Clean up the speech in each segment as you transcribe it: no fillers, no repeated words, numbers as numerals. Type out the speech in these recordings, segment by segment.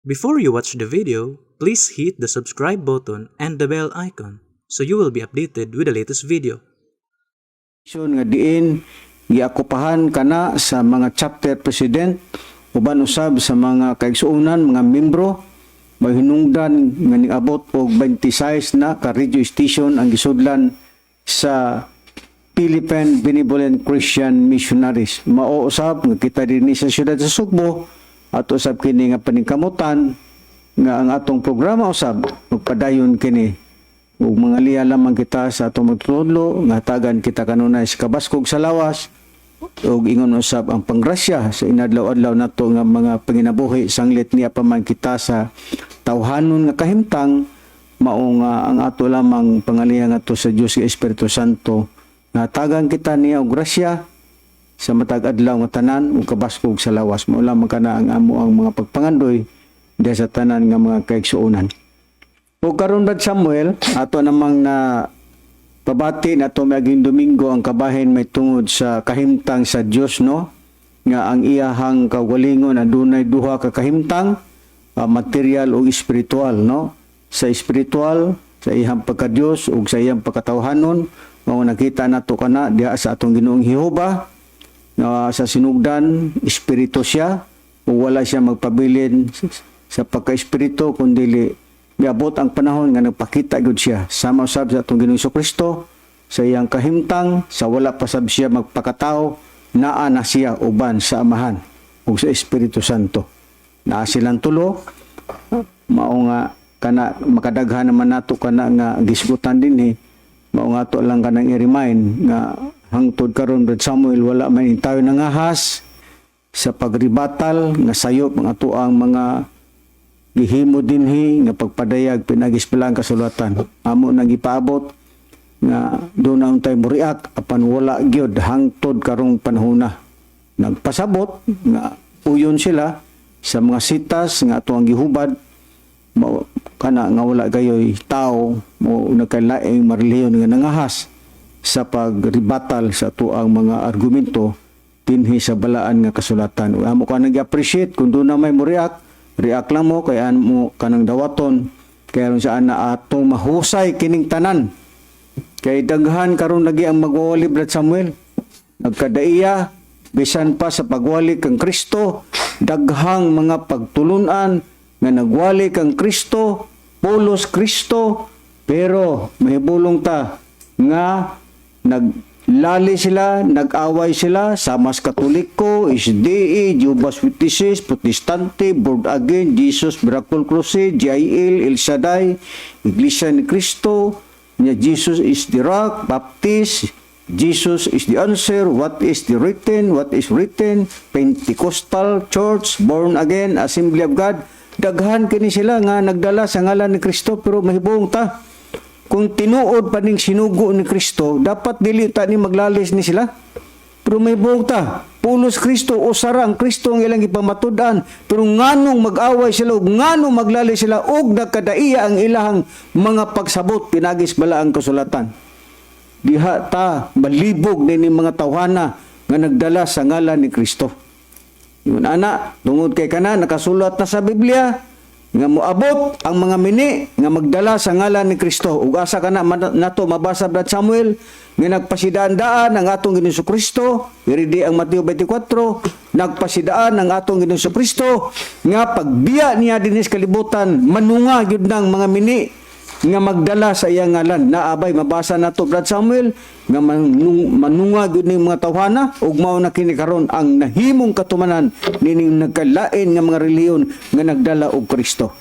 Before you watch the video, please hit the subscribe button and the bell icon so you will be updated with the latest video. Nga diin giakupahan kana sa mga chapter president uban usab sa mga kaigsuonan, mga membro, mahinungdan nga niabot og 26 na ka radio station ang gisudlan sa Philippine Benevolent Christian Missionaries. Mao usab nga kita dinhi sa siyudad sa Sugbo, ato usab kini nga paningkamutan nga ang atong programa usab magpadayon kini ug mga liya lamang kita sa atong magtutudlo nga hatagan kita kanunay sa kabaskog sa lawas ug ingon usab ang panggrasya sa inadlaw-adlaw nato nga mga panginabuhi sanglit niya pa man kita sa tawhanon nga kahimtang. Mao nga ang ato lamang pangaliya ngadto sa Dios nga Espiritu Santo nga hatagan kita niya og grasya sa matag adlaw nga tanan ug kabaskog sa lawas. Mao lamang kana ang amo ang mga pagpangandoy diha sa tanan nga mga kaigsuonan. Ug karon, Brad Samuel, ato namang na pabati na ato miaging Domingo ang kabahin may tungod sa kahimtang sa Dios, no, nga ang iyahang kaugalingon adunay duha ka kahimtang, material ug espiritual, no? Sa espiritual, sa iyang pagka-Dios ug sa iyang pagkatawhanon, mao nakita nato kana diha sa atong Ginoong Jehova nga sa sinugdan espiritu siya ug wala siya magpabilin sa pagka-espiritu kundi miabot ang panahon nga nagpakita gyud siya, sama usab sa atong Ginoong Kristo sa iyang kahimtang sa wala pa sab siya magpakatao, naa na siya uban sa Amahan ug sa Espiritu Santo. Naa silang tulo. Mao nga kana makadaghan naman nato kana nga gisgutan dinhi. Mao nga ato lang kanang i-remind nga hangtod karon, Brad Samuel, wala man tayo nangahas sa pagribatal nga sayop ang atoang mga gihimo dinhi nga pagpadayag pinaagi sa Balaang Kasulatan. Amo nang gipaabot nga duna untay mo-react apan wala gyud hangtod karong panahona. Nagpasabot nga uyon sila sa mga sitas nga ato ang gihubad, mao kana nga wala gayoy tao mo nagkalaing marelihiyon nga nangahas sa pagribatal sa atoang mga argumento dinhi sa Balaan nga Kasulatan. Ug amo ka nag-appreciate kung duna may mo react, react lang mo kay mo kanang dawaton kay aron sa ana atong mahusay kining tanan. Kay daghan karon lagi ang magwawali, Brad Samuel. Nagkadaiya bisan pa sa pagwali kang Kristo, daghang mga pagtulunan nga nagwali kang Kristo, pulos Kristo, pero mahibulong ta nga naglali sila, nag-away sila, sama sa Katoliko, SDA, Jehovah's Witnesses, Protestante, Born Again, Jesus Miracle Crusade, JIL, El Shaddai, Iglesia ni Cristo, nya Jesus is the Rock, Baptist, Jesus is the answer, what is the written, what is written, Pentecostal Church, Born Again, Assembly of God. Daghan kini sila nga nagdala sa ngalan ni Kristo, pero mahibong ta. Kung tinuod pa ning sinugo ni Kristo, dapat dili ta ni maglalis ni sila. Pero mahibong ta. Pulos Kristo, usara ang Kristo ang ilang ipamatud-an. Pero nganong mag-away sila ug nganong maglalis sila ug nagkadaiya ang ilahang mga pagsabot pinaagi sa Balaang Kasulatan? Diha ta malibog nini mga tawhana nga nagdala sa ngalan ni Kristo. Yun ana, tungod kay kana nakasulat na sa Biblia nga moabot ang mga mini nga magdala sa ngalan ni Kristo. Ug asa kana nato mabasa, Brad Samuel, nga nagpasidaan-daan ang atong Ginoong Kristo? Iridi ang Mateo 24, nagpasidaan ang atong Ginoong Kristo nga pagbiya niya dinhi sa kalibutan, manunga gyud nang mga mini nga magdala sa iyang ngalan. Naabay mabasa nato, Brad Samuel, nga manunga gyud ning mga tawhana ug mao na kini karon ang nahimong katumanan nining nagkalain nga mga relihiyon nga nagdala og Kristo.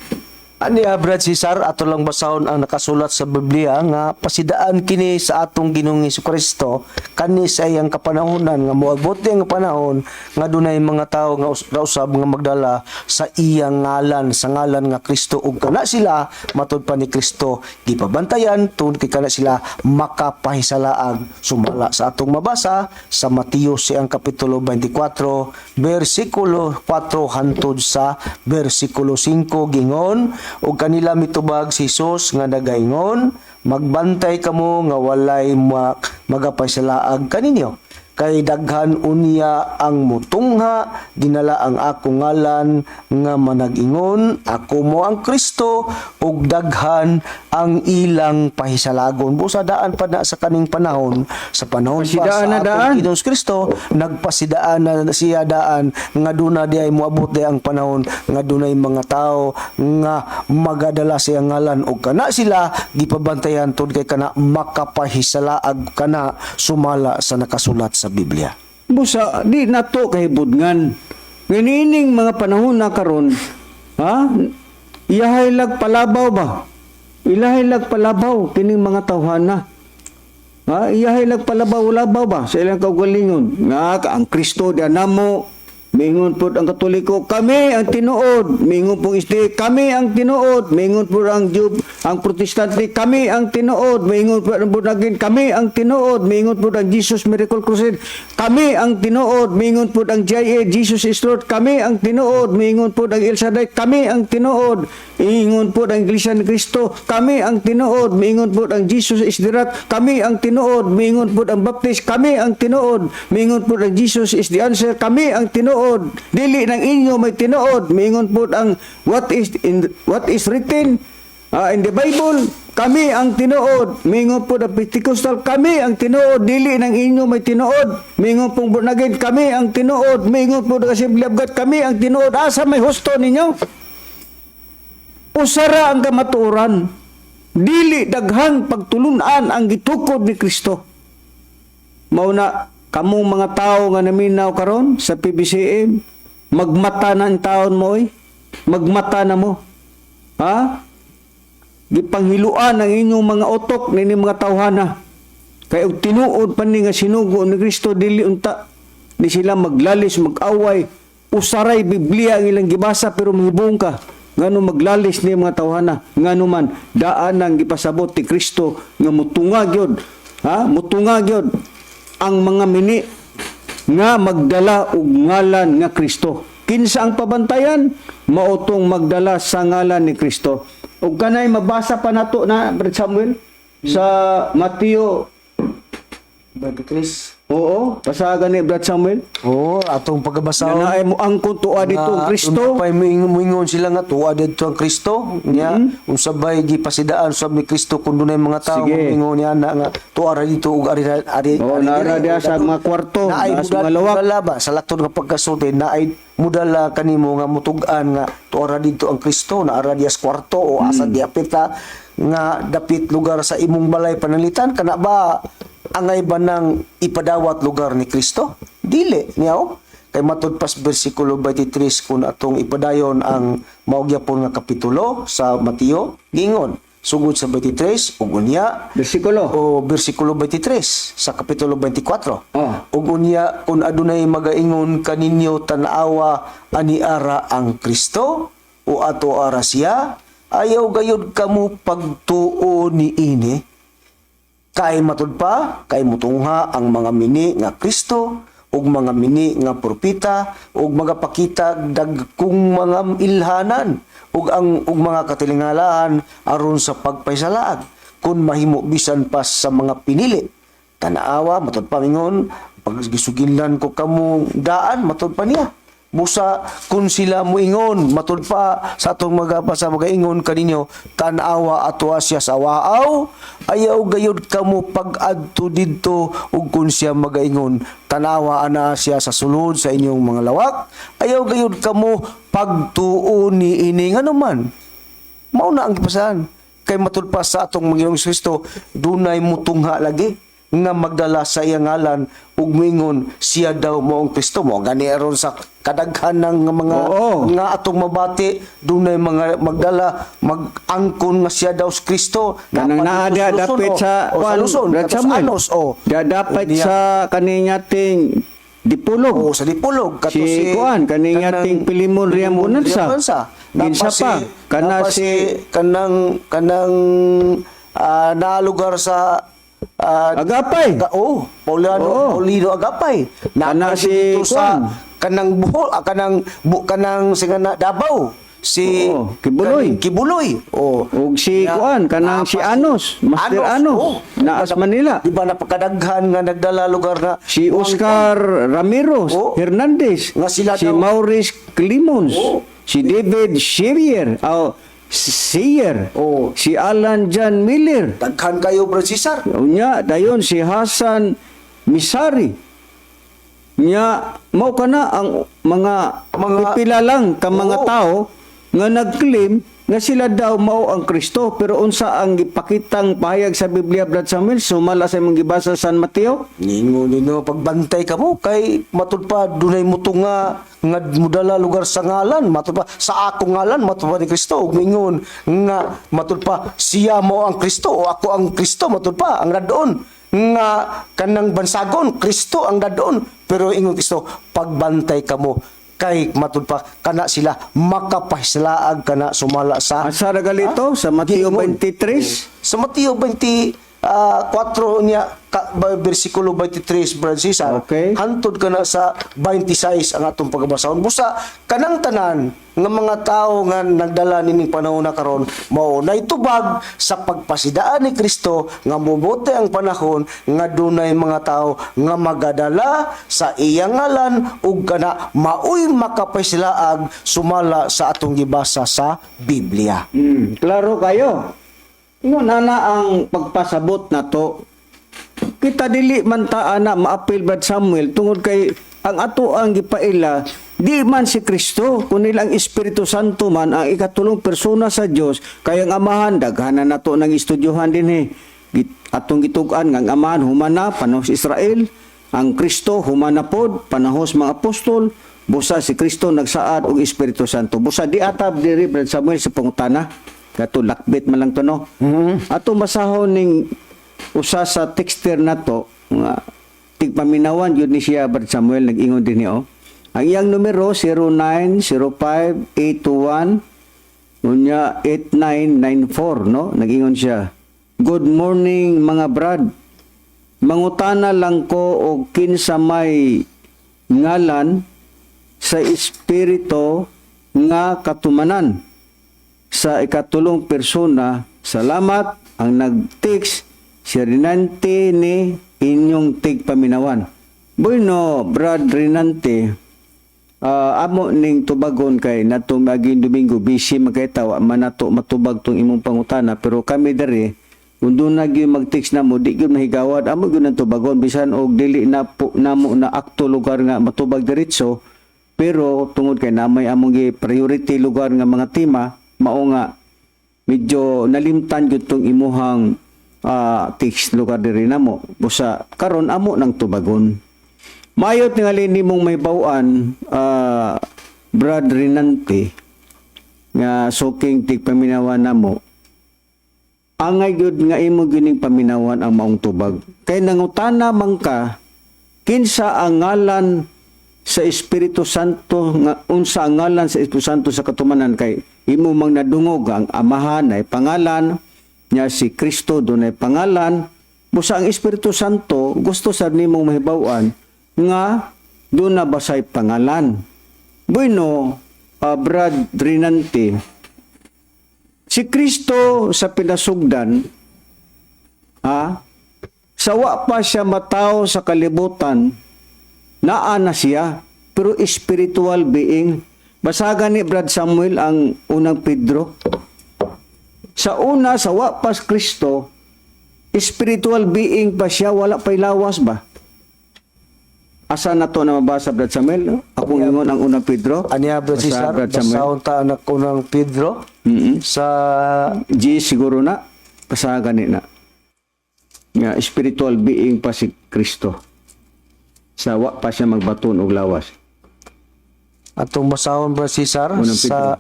Ani, Brad Cesar, ato lang basahon ang nakasulat sa Biblia nga pasidaan kini sa atong Ginoong Kristo kani sa iyang kapanahonan nga moabot ang panahon nga dunay mga tawo nga rausab nga magdala sa iyang ngalan, sa ngalan nga Kristo, ug kana sila, matud pa ni Kristo, gipabantayan tungod kay kana sila makapahisalaag, sumala sa atong mabasa sa Mateo siyang kapitulo 24 bersikulo 4 hantod sa bersikulo 5. Gingon ug kanila mitubag si Jesus nga nagaingon, "Magbantay kamo nga walay magapahisalaag kaninyo." Kay daghan unya ang mutungha, dinala ang akong ngalan nga manag-ingon, "Ako mo ang Kristo," ug daghan ang ilang pahisalagon. Busa daan pa na sa kaning panahon, sa panahon pa Pasidaan sa na atong daan. Ginoong Kristo, nagpasidaan na siya daan nga duna di ay moabot di ang panahon nga dunay mga tao nga magadala sa iyang ngalan ug kana sila gipabantayan tungod kay kana makapahisalaag kana sumala sa nakasulat sa Biblia. Busa di nato kahibudngan. Nganining mga panahon na karon, ha? Iyahay lag palabaw ba? Ilahay lag palabaw kining mga tawhana. Ha? Iyahay lag palabaw-labaw ba sa ilang kaugalingon? Nga ang Kristo di namo. Mingon pud ang Katoliko, kami ang tinuod. Mingon pong isdi, kami ang tinuod. Mingon pud ang Jew, ang Protestante, kami ang tinuod. Mingon pud ang Born Again, kami ang tinuod. Mingon pud ang Jesus Miracle Crusade, kami ang tinuod. Mingon pud ang JA, Jesus is Lord, kami ang tinuod. Mingon pud ang El Shaddai, kami ang tinuod. Ingon pud ang Iglesia ni Cristo, kami ang tinuod. Mingon pud ang Jesus is the Rock, kami ang tinuod. Mingon pud ang Baptist, kami ang tinuod. Mingon pud ang Jesus is the Answer, kami ang tinuod. Dili ng inyo may tinuod. Mingon pud ang what is written in the Bible, kami ang tinuod. Mingon pud ang Pentecostal, kami ang tinuod. Dili ng inyo may tinuod. Mingon pong Born Again, kami ang tinuod. Mingon pud ang Assembly of God, kami ang tinuod. Asa may husto ninyo? Usara ang kamatuoran. Dili daghang pagtulunan ang gitukod ni Kristo. Mao na kamong mga tao nga naminaw karon sa PBCM, magmata na ang taon mo oy. Magmata na mo. Ha? Gipanghiluan ang inyong mga utok nini mga tawhana. Kay og tinuod pa ni nga sinugo ni Kristo, dili unta ni sila maglalis, mag-away. Usaray Biblia ang ilang gibasa pero mahibong ka ngano maglalis ni mga tawhana, ngano man daan ang gipasabot ni Kristo nga mutunga gyud, ha, mutunga gyud ang mga mini nga magdala og ngalan nga Kristo. Kinsa ang pabantayan? Maotong magdala sa ngalan ni Kristo. Ug kanay mabasa pa nato na, Brad Samuel, sa Mateo. 23. Oo, basa gani, Brad Samuel. Oo, atong pagabasa. Nga naay mo angkon tuwa dito ang Kristo. Pay moingon sila nga tuwa didto ang Kristo. Nya unsa bay gipasidaan sab ni Kristo kung dunay mga tao Sige. moingon niya na nga tuwa ra dito ug ari ari Oo, ari naara diri, diha ug sa adto. mga kwarto, Naay naa sa mudala, mga lawak. mudala ba sa laktod nga pagkasulti, naay mudala kanimo nga mutug-an nga tuwa ra didto ang Kristo, naara diha sa kwarto o asa diapita nga dapit lugar sa imong balay pananglitan. Kana ba angay ba nang ipadawat lugar ni Kristo? Dili niya oh. Kay matud pas bersikulo 23, kung atong ipadayon ang mao gyapon nga kapitulo sa Mateo, giingon sugod sa 23, ug unya Bersikulo. o bersikulo 23 sa kapitulo 24. Oh. Ug unya kung adunay magaingon kaninyo, "Tan-awa, ani ara ang Kristo," o "Ato ara siya," ayaw gayud kamo pagtuo niini. Kay matud pa, kay mutungha ang mga mini nga Kristo ug mga mini nga propeta ug magapakita dagkong mga ilhanan ug ang ug mga katilingalahan aron sa pagpahisalaag, kun mahimo bisan pa sa mga pinili. Tanaawa, matud pa mingon, pag gisuginlan ko kamo daan, matud pa niya. Busa kung sila moingon, matud pa sa atong magapasa, magaingon kaninyo, "Tan-awa, ato siya sa waaw," ayaw gayud kamo pag-adto didto, ug kung siya magaingon, "Tan-awa, ana siya sa sulod sa inyong mga lawak," ayaw gayud kamo pagtuo ni ini. Ngano man, mao na ang gipasahan. Kay matud pa sa atong Ginoong Kristo, dunay mutungha lagi nga magdala sa iyang ngalan ug moingon siya daw mao ang Kristo. Mo gani aron sa kadaghan ng mga nga atong mabati, dunay mga magdala, mag-angkon nga siya daw si Kristo. Kanang naa Napa diha dito sa Luzon, dapit o, sa o, sa kuan, Luzon, Brad kato sa Samuel. Anos, o. Dapat Niya. sa kaninya ting Dipulog. O sa Dipolog kato. Si kuan, kaning kanang ating Pilimon Riam Bonanza. Bonanza. Kinsa Napa si pa? Kana napa kanang kanang naalugar sa Agapay. Oh, Paulino, Paulino Agapay. Kana Napa si dito sa kuan. kanang Bohol, kanang bu, kanang singa na Davao. Si Oo, Kibuloy. kaning Kibuloy. Oh. Og si Ya, kuan kanang si naa pa Anos, Master Anos, oh. naas Manila. Di ba napakadaghan nga nagdala lugar na Si Oscar Ramiro Oo. Hernandez, Nga sila si daw. Maurice Climons, Oo. si David Xavier, oh, Seyer, Oo. si Alan John Miller. Daghan kayo, Brad Cesar. Unya, dayon si Hassan Misari. Nya, mao kana ang mga pipila lang ka mga tao nga nag-claim nga sila daw mao ang Kristo, pero unsa ang gipakitang pahayag sa Biblia, Brad Samuel, sumala sa imong gibasa sa San Mateo? Ningo nino pagbantay ka mo kay matud pa dunay muto nga nga mudala lugar sa ngalan, matud pa sa akong ngalan, matud pa ni Kristo, ug mingon nga matud pa siya mo ang Kristo o ako ang Kristo, matud pa ang radon nga kanang bansagon Kristo ang dadon, pero ingon Kristo, pagbantay kamo kay matud pa kana sila makapahislaag kana sumala sa Asa ra galito sa Mateo Giingon. 23? Sa Mateo 24 niya bersikulo 23, Brad Cesar. Hantod ka na sa 26 ang atong pagbasahon. Busa kanang tanan nga mga tao nga nagdala nining panahon na karon mao naitubag sa pagpasidaan ni Kristo nga mobote ang panahon nga dunay mga tao nga magadala sa iyang ngalan ug kana maoy makapahislaag sumala sa atong gibasa sa Biblia. Klaro kayo. Ingon ana ang pagpasabot nato. Kita dili man ta ana maapil, Brad Samuel, tungod kay ang ato ang gipaila di man si Kristo kundi ang Espiritu Santo man ang ikatulong persona sa Dios, kay ang Amahan daghanan nato nang estudyohan dinhi. Atong gitug-an nga ang Amahan humana panahon sa Israel, ang Kristo humana pod panahon sa mga apostol, busa si Kristo nagsaad og Espiritu Santo. Busa di atab diri, Brad Samuel, sa pangutana kato, lakbit man lang to, no? Ato masahon ning usa sa texter nato nga tigpaminawan yun ni siya, Brad Samuel, nag-ingon din niyo. Ang iyang numero 0905821 unya 8994, no? Nag-ingon siya. "Good morning, mga brad. Mangutana lang ko og kinsa may ngalan sa espiritu nga katumanan sa ikatulong persona. Salamat." Ang nag-text si Renante ni inyong tigpaminawan. Bueno, Brad Renante, amo ning tubagon kay natong aging Domingo busy man kay tawa man nato matubag tong imong pangutana, pero kami diri kung doon na gyud mag-text na mo, di gyud mahigawad, amo gyud ang tubagon bisan og dili na po, namo na akto lugar nga matubag diretso, pero tungod kay namay among gi priority lugar nga mga tema, mao nga medyo nalimtan gyud tong imuhang text lugar diri namo. Busa karon amo nang tubagon. Mayot tingali nimong may bawaan, Brad Renante, nga suking tigpaminawan namo. Angay gyud nga imo gining paminawan ang maong tubag. Kay nangutana man ka kinsa ang ngalan sa Espiritu Santo, nga unsa ang ngalan sa Espiritu Santo sa katumanan, kay imo mang nadungog ang Amahan ay pangalan niya, si Kristo dunay pangalan, busa ang Espiritu Santo gusto sad nimong mahibaw-an nga duna ba say pangalan. Bueno, Brad Renante, si Kristo sa pinasugdan, ha, sawa pa siya matawo sa kalibutan, naa na siya, pero spiritual being. Basagan ni Brad Samuel ang Unang Pedro. Sa una, sa wa pa si Kristo, spiritual being pa siya, wala pa'y lawas ba? Asa na to na mabasa, Brad Samuel? Akong ingon ang Unang Pedro. Aniya, Brad Basa, Cesar, Brad Samuel. basahon ta anak Unang Pedro sa G siguro na basahan gani na nga spiritual being pa si Kristo sa wa pa siya magbaton og lawas. Atong basahon, Brad Cesar, Unang sa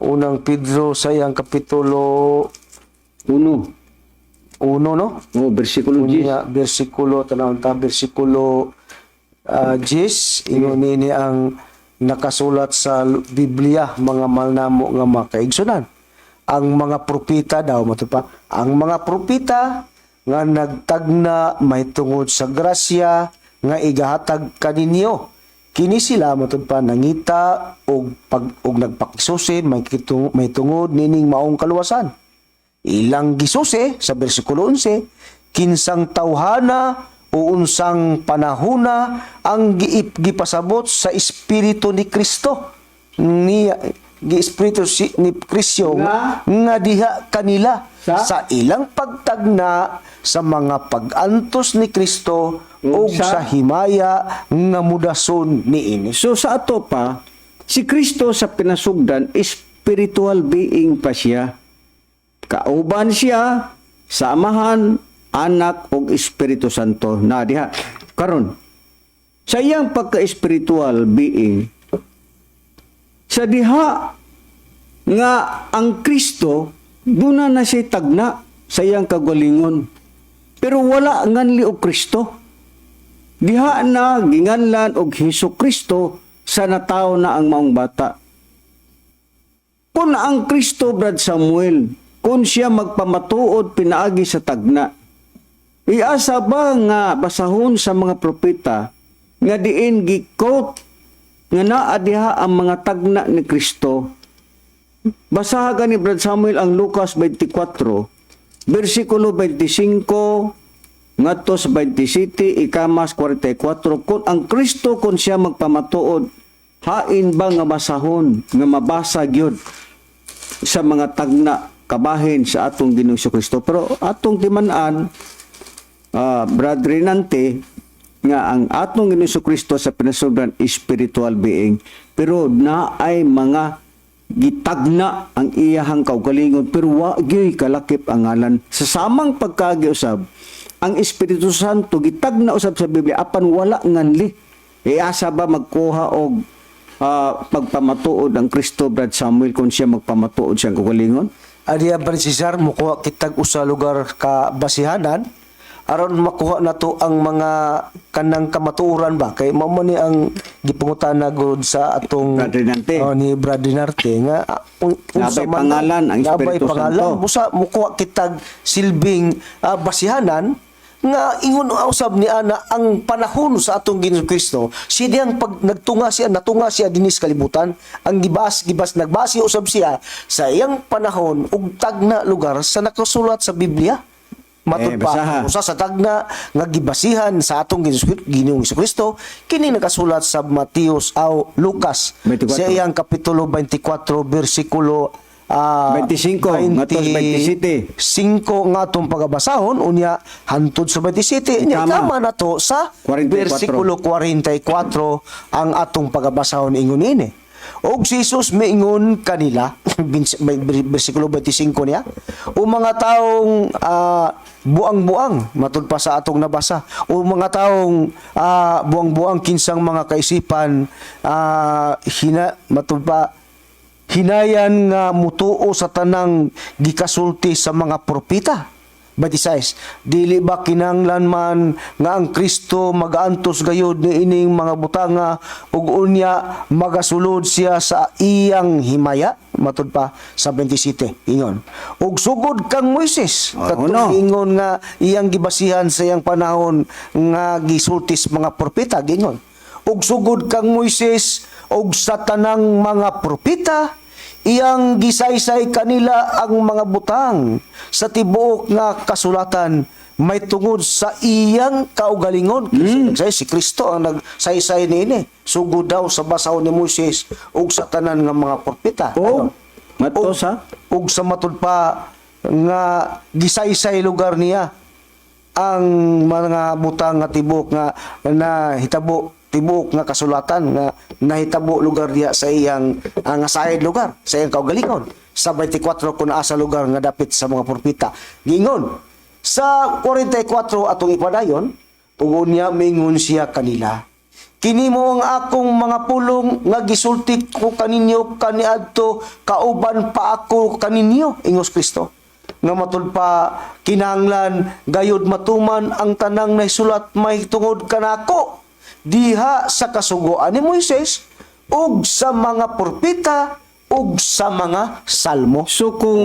Unang Pedro sa iyang kapitulo 1. 1, no? Oh, bersikulo 10. Unya bersikulo, tanawon ta bersikulo 10, ingon nini ang nakasulat sa Biblia, mga mahal namo nga mga kaigsunan. Ang mga propeta daw mato pa, ang mga propeta nga nagtagna mahitungod sa grasya nga igahatag kaninyo. Kini sila, matud pa, nangita og pag og nagpakisusi may tungod nining maong kaluwasan. Ilang gisusi sa bersikulo 11 kinsang tawhana o unsang panahona ang giip gipasabot sa espiritu ni Kristo ni gi espiritu si, ni Kristo nga diha kanila Sa? sa ilang pagtagna sa mga pag-antos ni Kristo ug sa himaya nga mudason niini. So sa ato pa, si Kristo sa pinasugdan, spiritual being pa siya. Kauban siya sa Amahan, Anak ug Espiritu Santo na diha. Karon, sa iyang pagka-spiritual being, sa diha nga ang Kristo duna na siya tagna sa iyang kagalingon. Pero wala nganli og Kristo. Diha na ginganlan og Hesus Kristo sa natawo na ang maong bata. Kung ang Kristo, Brad Samuel, kung siya magpamatuod pinaagi sa tagna, iasa ba nga basahon sa mga propeta nga diin gi-quote nga naa diha ang mga tagna ni Kristo? Basaha gani, Brad Samuel, ang Lucas 24, versikulo 25 ngadto sa 27, ikamas 44, kung ang Kristo, kung siya magpamatuod, hain ba nga basahon nga mabasa gyud sa mga tagna kabahin sa atong Ginoong Kristo? Pero atong timan-an, Brad Renante, nga ang atong Ginoong Kristo sa pinasugdan spiritual being, pero naay mga gitagna ang iyahang kaugalingon, pero wa gyuy kalakip ang ngalan. Sa samang pagkaagi usab, ang Espiritu Santo gitagna usab sa Biblia apan wala nganli. E asa ba magkuha og pagpamatuod ang Kristo, Brad Samuel, kung siya magpamatuod siyang kaugalingon? Adiya, Brad Cesar, mukuha kitag usa lugar ka basihanan aron makuha nato ang mga kanang kamatuoran ba, kay mao man ni ang gipangutana gud sa atong Brad Rinante. Oh, ni Brad Rinarte nga unsa Nabay man pangalan ang nabay Espiritu pangalan. Santo. Busa mukuha kitag silbing basihanan nga ingon usab ni ana ang panahon sa atong Ginoong Kristo, siya diyang pag nagtunga siya, natunga siya dinhi sa kalibutan, ang gibas gibas nagbase usab siya sa iyang panahon ug tagna lugar sa nakasulat sa Biblia. Matud Eh, pa basaha. usa sa tagna nga gibasihan sa atong Ginoong Kristo, kini nakasulat sa Mateos aw Lucas 24. sa iyang kapitulo 24 bersikulo 25, ngadto sa 27. 5 nga atong pagabasahon, unya hantud sa 27, unya Tama. tama na to sa 44. bersikulo 44 ang atong pagabasahon. Ingon ini: "Og si Jesus miingon kanila," bersikulo 25 niya, "O mga taong buang-buang," matud pa sa atong nabasa, "o mga taong buang-buang kinsang mga kaisipan, hina," matud pa, "hinayan nga mutuo sa tanang gikasulti sa mga propeta." 26, "Dili ba kinahanglan man nga ang Kristo magaantos gayud niining mga butanga ug unya magasulod siya sa iyang himaya?" Matud pa sa 27, ingon, "Ug sugod kang Moises," Oh, katong no. ingon nga iyang gibasihan sa iyang panahon nga gisulti sa mga propeta, gingon, "Ug sugod kang Moises ug sa tanang mga propeta, iyang gisaysay kanila ang mga butang sa tibuok nga kasulatan may tungod sa iyang kaugalingon." Nagsay si Kristo ang nagsaysay niini sugod daw sa basahon ni Moises ug sa tanan nga mga propeta. O, Ano? ngadto sa Ug sa matud pa nga gisaysay lugar niya ang mga butang nga tibok nga nahitabo, tibuok nga kasulatan nga nahitabo lugar diha sa iyang nga side lugar sa iyang kaugalingon. Sa 24, kung naa sa lugar nga dapit sa mga propeta, giingon sa 44, atong ipadayon, "Ug unya mingon siya kanila, 'Kini mo ang akong mga pulong nga gisulti ko kaninyo kaniadto kauban pa ako kaninyo," ingos Kristo, "nga matud pa kinahanglan gayud matuman ang tanang naisulat may tungod kanako diha sa kasuguan ni Moises ug sa mga propeta ug sa mga salmo." So kung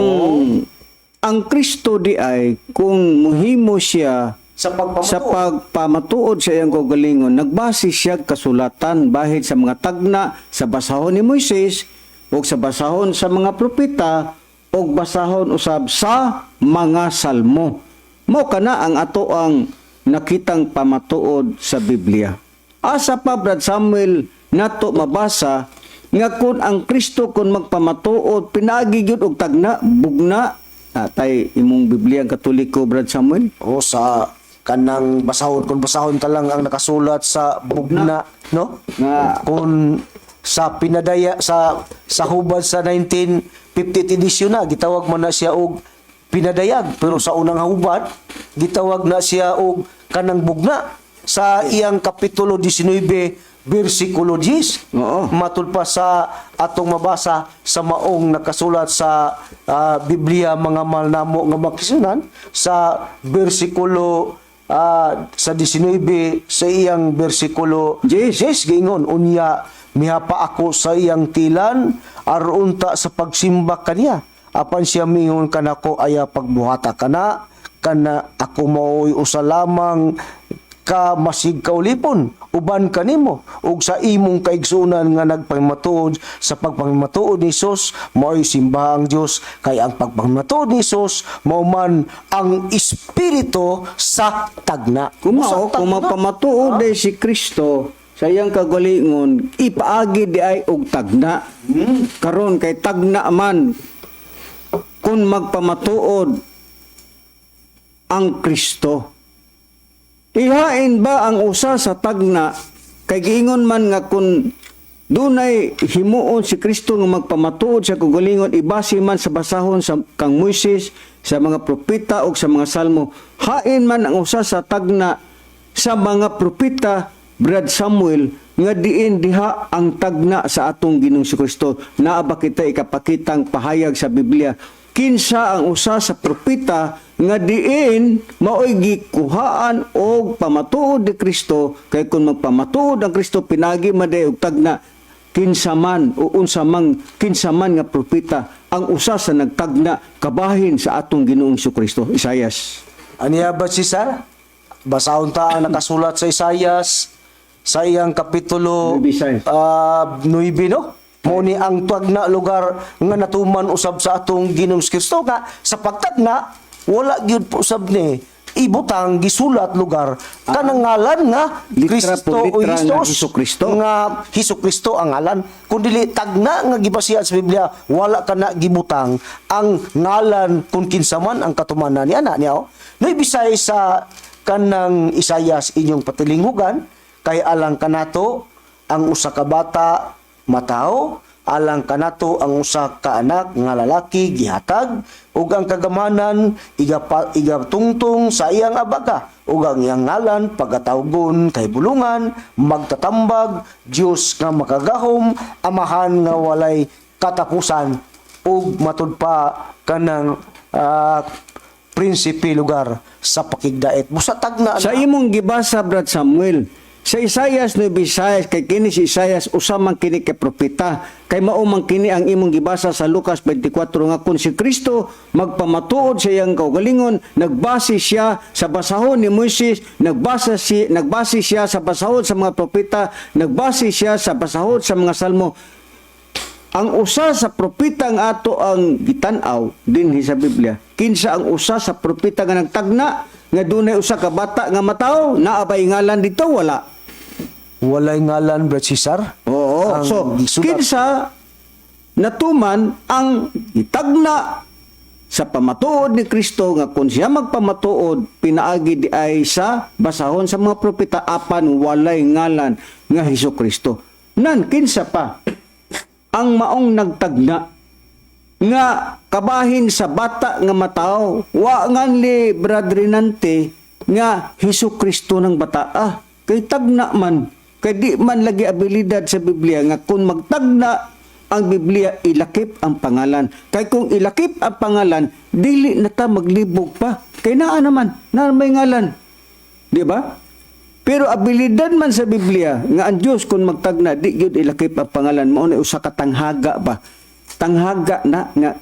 ang Kristo di ay kung muhimo siya Sa pagpamatuod. Sa pagpamatuod sa iyang kaugalingon, nagbase siya kasulatan bahid sa mga tagna sa basahon ni Moises ug sa basahon sa mga propeta ug basahon usab sa mga salmo. Mao kana ang ato ang nakitang pamatuod sa Biblia. Asa pa, Brad Samuel, nato mabasa nga kung ang Kristo kung magpamatuod pinaagi gyud og tagna, bugna atay imong Biblia ang Katoliko, Brad Samuel? O sa kanang basahon, kung basahon ta lang ang nakasulat sa bugna, no? Nga Kung sa pinadaya sa hubad sa 1950 edition na gitawag man na siya og pinadayag, pero sa unang hubad gitawag na siya og kanang bugna sa iyang kapitulo 19 bersikulo 10. Matud pa sa atong mabasa sa maong nakasulat sa Biblia, mga mahal namo nga makisunan, sa bersikulo sa 19 sa iyang bersikulo 10. 10, giingon, "Unya mihapa ako sa iyang tilan aron unta sa pagsimba kaniya, apan siya mingon kanako, 'Ayaw pagbuhata kana, kana ako maoy usa lamang ka masig kaulipon uban kanimo ug sa imong kaigsuonan nga nagpamatuod sa pagpamatuod ni Hesus.' Maoy simbaha ang Dios, kay ang pagpamatuod ni Hesus mao man ang espiritu sa tagna." Kumao, Sa kung tagna. magpamatuod day si Kristo sa iyang kagalingon, ipaagi di ay og tagna. Karon kay tagna man kung magpamatuod ang Kristo. Ihain ba ang usa sa tagna kay giingon man nga kung dunay himuon si Kristo nga magpamatuod sa kagalingon, ibase man sa basahon sa kang Moises, sa mga propeta ug sa mga salmo? Hain man ang usa sa tagna sa mga propeta, Brad Samuel, nga diin diha ang tagna sa atong Ginoong Kristo? Naa ba kita ikapakitang pahayag sa Biblia kinsa ang usa sa propeta nga diin maoy gikuhaan og pamatuod ni Kristo? Kay kung magpamatuod ang Kristo pinagi man day og tagna, kinsa man o unsa mang kinsa man nga propeta ang usa sa nagtagna kabahin sa atong Ginoong Kristo? Isayas. Aniya ba, Cesar? Basahon ta ang nakasulat sa Isayas sa iyang kapitulo 9. 9, no? Mao ni ang tagna lugar nga natuman usab sa atong Ginoong Kristo nga sa pagtagna wala gyud po usab ni ibutang gisulat lugar kanang ngalan nga Litra Kristo po o litra nga Jesus. Jesucristo. Nga Hesus Kristo ang ngalan, kun dili tagna nga gibasihan sa Biblia, wala kana gibutang ang ngalan kung kinsa man ang katumanan ni ana niya, oh. No, ibisay sa kanang Isayas inyong patilinghugan, "Kay alang kanato ang usa ka bata matawo, alang kanato ang usa ka anak nga lalaki gihatag, ug ang kagamanan igapa igatungtong sa iyang abaga, ug ang iyang ngalan pagatawgon kay Bulungan, Magtatambag, Dios nga Makagahom, Amahan nga Walay Katapusan," ug matud pa kanang Prinsipe lugar sa Pakigdait. Busa tagna Sa na. imong gibasa, Brad Samuel, sa Isayas 9, kay kini si Isayas usa man kini kay propeta, kay mao man kini ang imong gibasa sa Lucas 24 nga kung si Kristo magpamatuod sa iyang kaugalingon, nagbase siya sa basahon ni Moises, nagbase siya sa basahon sa mga propeta, nagbase siya sa basahon sa mga salmo. Ang usa sa propeta nga ato ang gitan-aw dinhi sa Biblia, kinsa ang usa sa propeta nga nagtagna nga dunay usa ka bata nga mataw? Naa bay ngalan dito? Wala. Walay ngalan, Brad Cesar. Oo. Ang So, gisulat. kinsa natuman ang itagna sa pamatuod ni Kristo nga kung siya magpamatuod pinaagi di ay sa basahon sa mga propeta apan walay ngalan nga Hesus Kristo? Nan kinsa pa ang maong nagtagna nga kabahin sa bata nga mataw? Wa ngan li, Brad Renante, nga Hesus Kristo ng bata, ah, kay tagna man, kay di man lagi abilidad sa Biblia nga kung magtagna ang Biblia ilakip ang pangalan. Kay kung ilakip ang pangalan, dili na ta maglibog pa, kay naa naman na may ngalan, di ba? Pero abilidad man sa Biblia nga ang Dios kung magtagna di gyud ilakip ang pangalan. Mao na usa ka tanghaga ba? Tanghaga na nga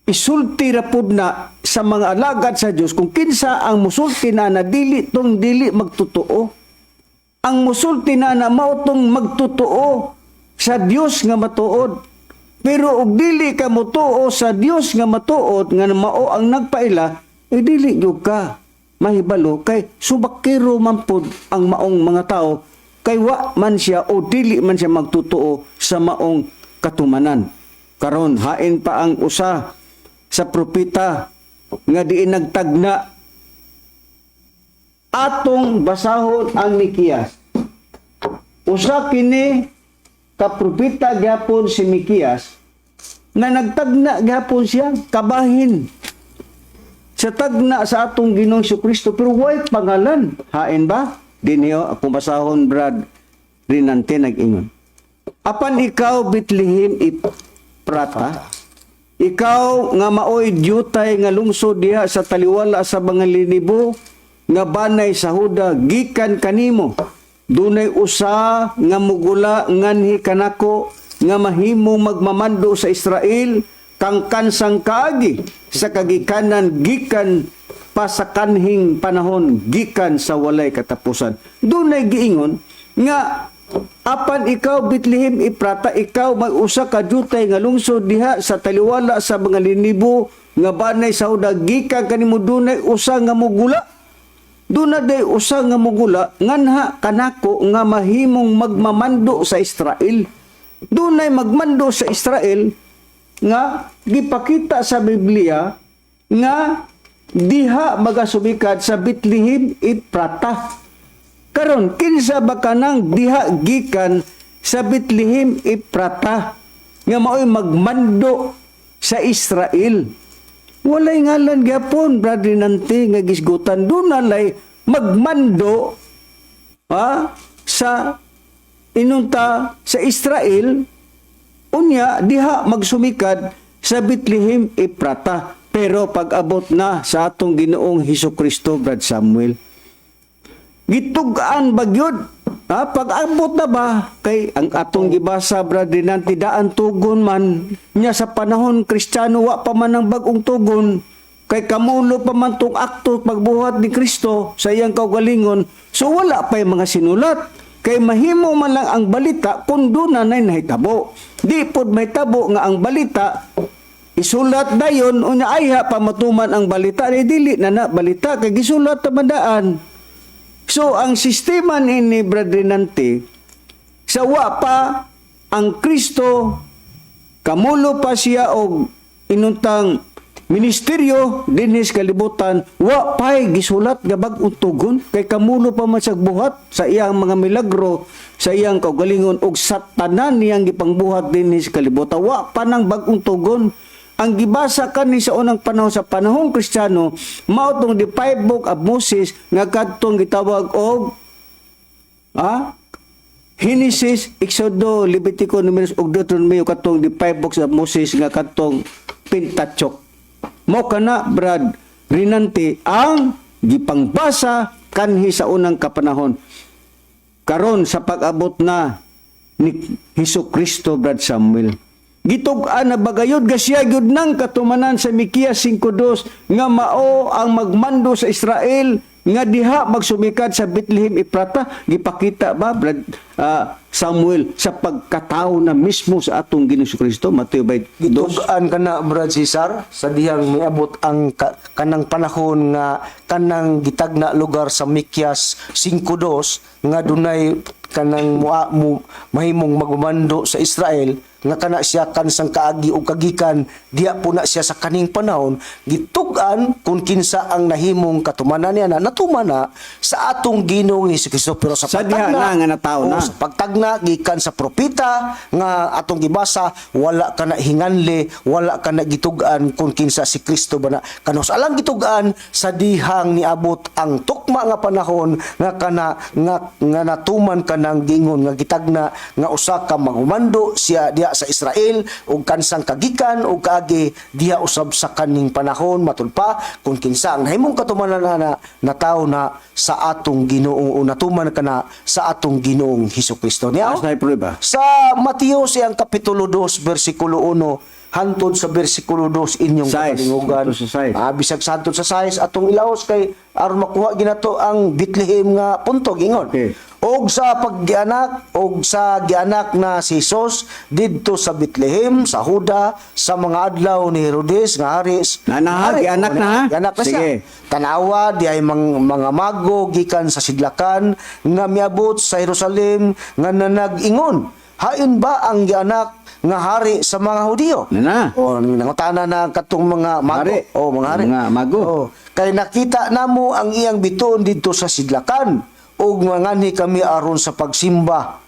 isulti ra pud na sa sa mga alagad sa Dios kung kinsa ang musulti na na dili tong dili magtotoo. Ang musulti na na mao tong magtotoo sa Dios nga matuod. Pero og dili ka motuo sa Dios nga matuod nga mao ang nagpaila, eh dili gyud ka mahibalo kay subakero man pud ang maong mga tao kay wa man siya o dili man siya magtotoo sa maong katumanan. Karon hain pa ang usa sa propeta nga diin nagtagna. Atong basahon ang Mikiyas. Usa kini ka propeta gyapon si Mikiyas na nagtagna gyapon siya kabahin sa tagna sa atong Ginoong Kristo, pero way pangalan. Hain ba? Dinhi ako basahon, Brad Rinante, nag-ingon. "Apan ikaw, Bethlehem Iprata, ikaw nga maoy dyutay nga lungsod diha sa taliwala sa mga linibo nga banay sa Huda, gikan kanimo dunay usa nga mugula nganhi kanako nga mahimong magmamando sa Israel, kangkan sang kaagi sa kagikanan, gikan pa sa kanhing panahon, gikan sa walay katapusan." Dunay giingon nga apan ikaw, Bethlehem Iprata, ikaw may usa ka dyutay nga lungsod diha sa taliwala sa mga linibo nga banay sa Huda, gikan kanimo dunay usa nga mugula. Doon na day usa nga mugula nganha kanako nga mahimong magmamando sa Israel. Dunay magmando sa Israel nga gipakita sa Biblia nga diha magasumikad sa Bethlehem Iprata. Karon, kinsa ba kanang diha gikan sa Bethlehem Iprata nga maoy magmando sa Israel? Walay ngalan gyapon, Brother Nante, nga gisgutan. Doon nalay magmando sa inunta sa Israel, unya diha magsumikad sa Bethlehem Iprata. Pero pag-abot na sa atong Ginoong Hesus Kristo, Brad Samuel, gitug-an bagyod ha, pag-abot na ba kay ang atong gibasa, Brad Rinanti, daan tugon man niya sa panahon Kristiyano, wa pa man ang bag-ong tugon kay kamulo pa man tong akto pagbuhat ni Kristo sa iyang kaugalingon. So wala pa yung mga sinulat kay mahimo man lang ang balita kung doon na nahitabo. Di pod mahitabo nga ang balita isulat dayon, unya ayha pa matuman ang balita, ni dili na na balita kay gisulat ta man daan. So ang sistema ni Brad Rinante, sa wa pa ang Kristo, kamulo pa siya og inuntang ministeryo dinhi sa kalibutan, wa pay gisulat nga bag-ong tugon kay kamulo pa man siya buhat sa iyang mga milagro, sa iyang kaugalingon ug sa tanan niyang gipangbuhat dinhi sa kalibutan. Wa pa nang bag-ong tugon. Ang gibasa kani sa unang panahon, sa panahong Kristiyano, mao tong the five book of Moses nga kadtong gitawag og Genesis, Exodo, Levitico, Numeros ug Deuteronomio, katong the five books of Moses nga katong Pentateuch. Mo kana, Brad Rinante, ang gipangbasa kanhi sa unang kapanahon. Karon sa pag-abot na ni Hesus Kristo, Brad Samuel, gitug-an na bagayod ga siya gyud nang katumanan sa Mikias 5:2 nga mao ang magmando sa Israel nga diha magsumikad sa Bethlehem Iprata. Gipakita ba, Brad Samuel, sa pagkatao na mismo sa atong Ginoong Kristo, Mateo 2? Gitug-an kana, Brad Cesar, sa dihang miabot ang kanang panahon nga kanang gitagna lugar sa Mikyas 5:2 nga dunay kanang mua, mo, mahimong magmamando sa Israel nga kana siya kansang kaagi o kagikan diya po na siya sa kaning panahon. Gitug-an kung kinsa ang nahimong katumanan niya na natuman na sa atong Ginoong Hesus Kristo, pero sa Sa diha pagtagna na nga natawo oo, na. sa pagtagna gikan sa propeta nga atong gibasa, wala ka na hinganli, wala ka na gitug-an kung kinsa si Kristo ba na kanus alang gitug-an sa dihang niabot ang tukma nga panahon nga kana nga natuman kanang gingon nga gitagna nga usa ka magumando siya diha sa Israel ug kansang kagikan ug kaagi diha usab sa kaning panahon. Matud pa kung kinsa ang nahimong katumanan na natawo na sa atong Ginoong o natuman kana sa atong Ginoong Hesus Kristo niya. Asa prueba? Sa Mateo siyang kapitulo 2 bersikulo 1. hantod sa bersikulo 2 inyong Sais. kalingugan. Hantod sa sais. Ah, bisag sa hantod sa 6 atong ilaos kay aron makuha ginato ang Bethlehem nga punto gingon. Okay. Og sa paggianak og sa gianak na si Jesus didto sa Bethlehem sa Huda sa mga adlaw ni Herodes nga hari. Na na, ha? Hari. Gianak na, ha? Gianak na siya. Sige. Tanawa di ay mga mago gikan sa sidlakan nga miabot sa Jerusalem nga nanag-ingon, "Hain ba ang gianak nga hari sa mga Hudiyo?" Na na. O nangutana na katong mga mago. Hari. O mga hari. Mga mago. O, kay nakita namo ang iyang bituon didto sa sidlakan ug manganhi kami aron sa pagsimba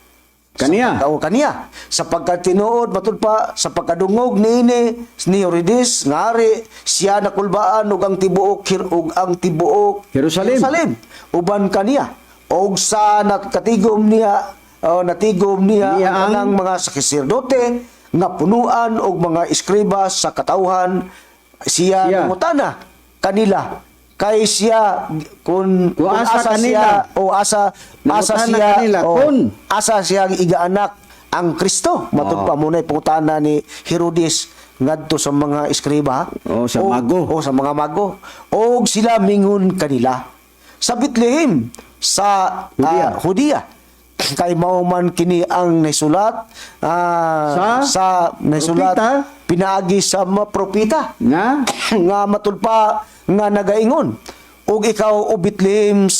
Kaniya. sa, o kaniya. Sapagkat tinuod matud pa sa pagkadungog niini ni Herodes nga hari, siya nakulbaan ug ang tibuok ug ang tibuok Jerusalem. Jerusalem uban kaniya og sa nakatigom niya o natigom niya Niya ang ang tanang mga saserdote nga punuan og mga eskriba sa katawhan siya, Siya. nangutana kanila kay siya kung, Kung asa kanila. Siya o asa asa Nangutana siya kanila, o, kung. Asa siya igaanak ang Kristo matud pa mo na pangutana ni Herodes ngadto sa mga eskriba. O, sa mago. O sa mga mago og sila mingon kanila sa Bethlehem sa Judea. Judea kay mao man kini ang nasulat Sa sa nasulat propita? Pinaagi sa mga propeta Nga? Nga matud pa nga nagaingon, "Ug ikaw, o Bethlehem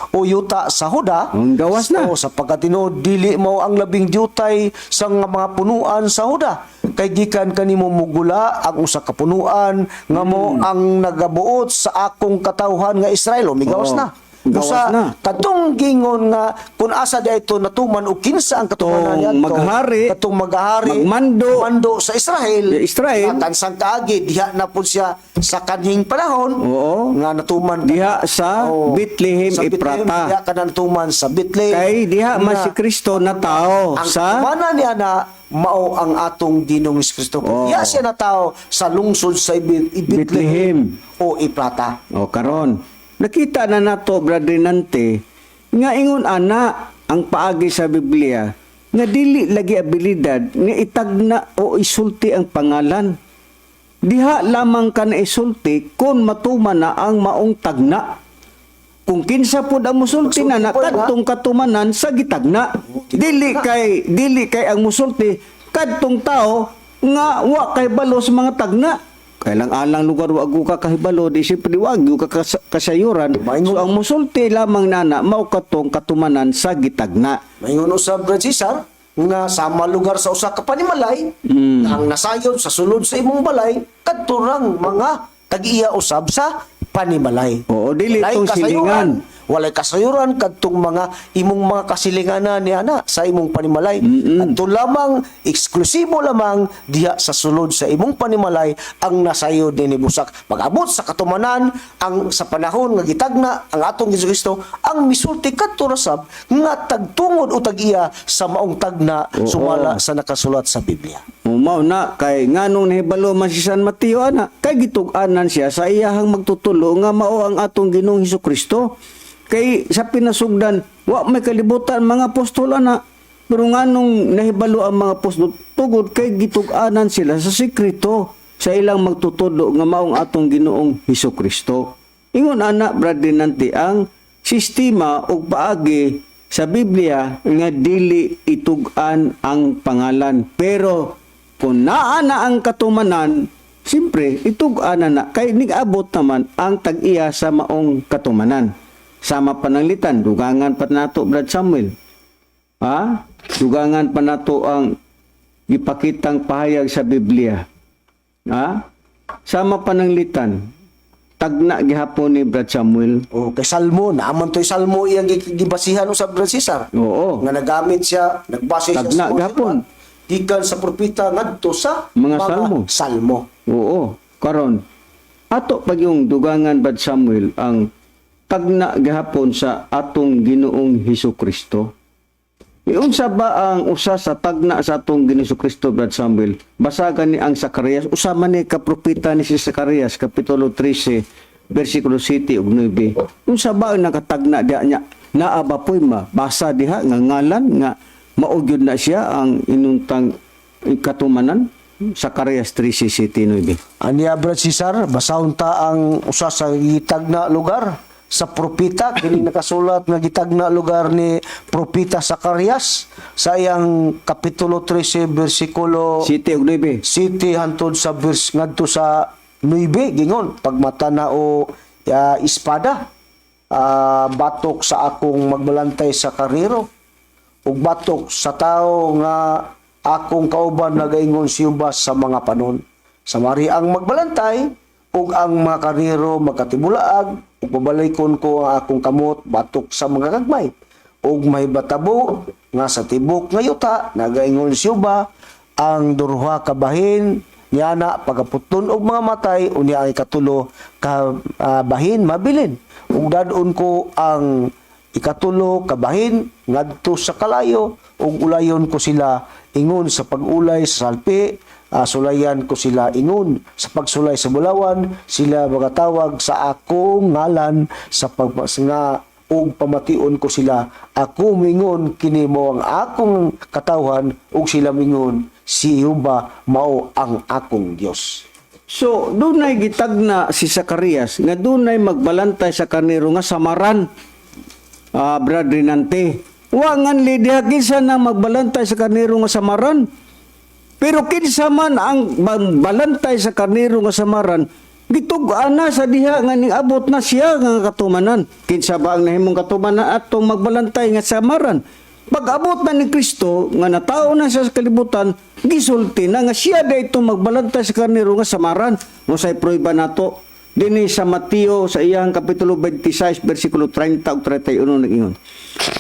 o yuta sa Huda," Ang gawas na. O, "sapagkat tinuod dili mo ang labing diutay sa nga mga punuan sa Huda kay gikan kanimo mugula ang usa ka punuan nga mo ang nagabuot sa akong katawhan nga Israel." O migawas Oo. na. Gawas Usa, na. Katong gingon nga kung asa di ito natuman o kinsa ang katumanan Katong niadto, maghari, katong maghari, magmando, mando sa Israel, Israel. nga kansang kaagi diha na pud siya sa kanhing panahon nga natuman Diha sa Oo. Bethlehem, Sa Bethlehem, Eprata. Diha ka na natuman sa Bethlehem. Kay diha man Nga si Kristo na tao ang sa katumanan niya na mao ang atong Ginoong Kristo. Oo. Diha siya natao sa lungsod sa Bethlehem, Bethlehem. o Eprata. O karon, nakita na nato, Brother Nante, nga ingon ana ang paagi sa Biblia nga dili lagi abilidad nga itagna o isulti ang pangalan. Diha lamang ka na isulti kung matuman na ang maong tagna. Kung kinsa pod ang musulti na Magsulti pod, ha? kadtong katumanan sa gitagna. Dili kay ang musulti kadtong tao nga wa kay balo sa mga tagna. Kailang alang lugar wa ka kahibalo, di siyempre wa gyud ka kasayuran. So ang musulti lamang nana mao katong katumanan sa gitagna. Maingon usab, Brad Cesar, nga sama lugar sa usa ka panimalay, ang nasayod sa sulod sa imong balay kadto rang mga tag-iya usab sa panimalay. Oo, dili Walay tong kasayuran. silingan. Walay kasayuran kadtong mga imong mga kasilinganan ni ana sa imong panimalay. Kadto lamang eksklusibo lamang diha sa sulod sa imong panimalay ang nasayod ni busak. Pag-abot sa katumanan ang sa panahon nga gitagna ang atong Jesucristo, ang misulti kadto ra sab nga tagtungod o tag-iya sa maong tagna sumala sa nakasulat sa Biblia. O, mao na kay nganong nahibalo man si San Mateo ana kay gitug-anan siya sa iyahang magtutulo nga mao ang atong Ginoong Hesus Kristo. Kay sa pinasugdan wa may kalibutan mga apostol ana, pero nganong nahibalo ang mga apostol? Tugod kay gitug-anan sila sa sekreto sa ilang magtutudlo nga maong atong Ginoong Hesus Kristo. Ingon ana, Brother Nanti, ang sistema ug paagi sa Biblia nga dili itug-an ang pangalan. Pero kung naa na ang katumanan, siyempre itug-an na na kay nigabot naman ang tag-iya sa maong katumanan. Sama pananglitan, dugangan pa nato, Brad Samuel. Ha? Dugangan pa nato ang gipakitang pahayag sa Biblia. Ha? Sama pananglitan, tagna gihapon ni Brad Samuel. O kay Salmo, naaman to'y Salmo iyang gibasihan usab, Brad Cesar. Nga nagamit siya, nagbase siya Tagna sa mga gihapon. gikan sa propeta ngadto sa Mga salmo. Salmo. Oo, karon ato pag yung dugangan, Brad Samuel, ang tagna gihapon sa atong Ginoong Hesus Kristo. Iunsa ba ang usa sa tagna sa atong Ginoong Hesus Kristo, Brad Samuel? Basagan ni ang Zacarias, usa man ni ka propeta ni si Zacarias, kapitulo 13, bersikulo 7 ug 9. Unsa ba ang nakatagna diha niya? Naa ba po'y mabasa diha nga ngalan nga mao gyud na siya ang inuntang katumanan? Zacarias 13:7-9. Aniya, Brad Cesar, basahon ta ang usa sa gitagna lugar sa propeta. Kini nakasulat nga gitagna lugar ni Propeta Zacarias sa iyang kapitulo 13 bersikulo 7 ug 9. 7 hantod sa vers ngadto sa 9. Gingon, pagmata na o espada, batok sa akong magbalantay sa karnero ug batok sa tawo nga akong kauban, nagaingon si Jehova sa mga panon. Samari ang magbalantay ug ang mga karnero magkatibulaag, ug pabalikon ko ang akong kamot batok sa mga gagmay ug mahibatabo nga sa tibok nga yuta, nagaingon si Jehova, ang durha ka bahin niana pagaputlon og mga matay, unya ang ikatulo ka bahin mabilin, ug dad-on ko ang ikatulo ka bahin ngadto sa kalayo, ug ulayon ko sila ingon sa pag-ulay sa salpi, sulayan ko sila ingon sa pagsulay sa bulawan. Sila magatawag sa akong ngalan sa pag nga ug pamation ko sila. Ako mingon, kini mo ang akong katawhan, ug sila mingon, si Jehova mao ang akong Dios. So, dunay gitagna si Zacarias nga dunay magbalantay sa karnero nga samaran. Brad Rinante. Wa ngan diha kinsa na magbalantay sa karnero nga samaran. Pero kinsa man ang balantay sa karnero nga samaran, gitug-an na sa diha nga ning-abot na siya nga katumanan. Kinsa ba ang nahimong katumanan atong magbalantay nga samaran? Pag-abot na ni Kristo nga natao na siya sa kalibutan, gisulti na nga siya dayto magbalantay sa karnero nga samaran. Unsay prueba nato? Dinhi sa Mateo sa iyang kapitulo 26 bersikulo 30 ug 31 nag-ingon.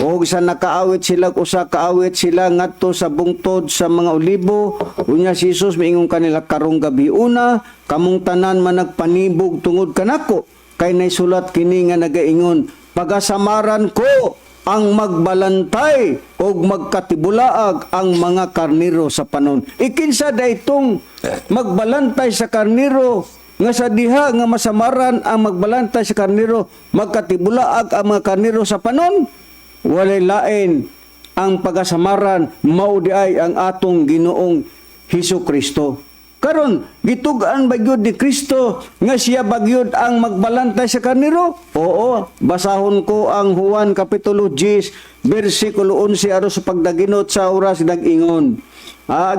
Og sa nakaawit sila og usa kaawit sila ngadto sa bungtod sa mga olibo, unya si Jesus miingon kanila, karong gabi una kamong tanan managpanibog tungod kanako, kay naisulat kini nga nagaingon, pagasamaran ko ang magbalantay og magkatibulaag ang mga karniro sa panon. Ikinsa daytong magbalantay sa karniro nga sa diha nga masamaran ang magbalantay sa karniro, magkatibulaag ang mga karniro sa panon? Walay lain, ang pagasamaran mao di ay ang atong Ginoong Hesus Kristo. Karon, gitug-an ba gyud ni Kristo nga siya ba gyud ang magbalantay sa karniro? Oo, basahon ko ang Juan kapitulo 10 bersikulo 11 aron sa pagdaginot sa oras nag-ingon.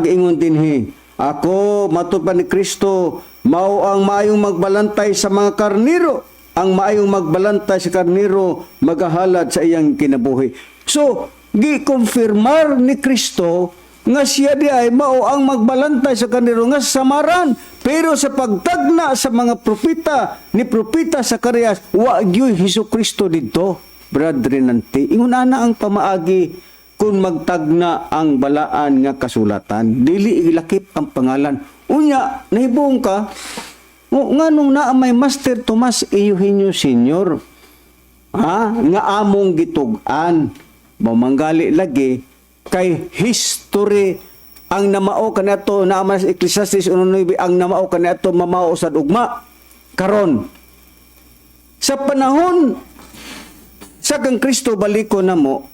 Ingon dinhi. Ako, matud pa ni Kristo, mao ang maayong magbalantay sa mga karniro. Ang maayong magbalantay sa karniro magahalad sa iyang kinabuhi. So, gi-confirmar ni Kristo nga siya di ay mao ang magbalantay sa karniro nga samaran. Pero sa pagtagna sa mga propeta ni Propeta Zacarias, wa gyud Hesus Kristo didto. Brad Renante, ingon ana ang pamaagi kung magtagna ang balaan nga kasulatan, dili ilakip ang pangalan. Unya nahibong ka o, nganong naa may Master Tomas Eugenio Senior, ha, nga among gitug-an? Mamanggali lagi kay history ang namao kaniadto naa man sa Ecclesiastes 1:9, ang namao kaniadto mamao sad ugma. Karon, sa panahon sa kang Kristo, baliko na mo,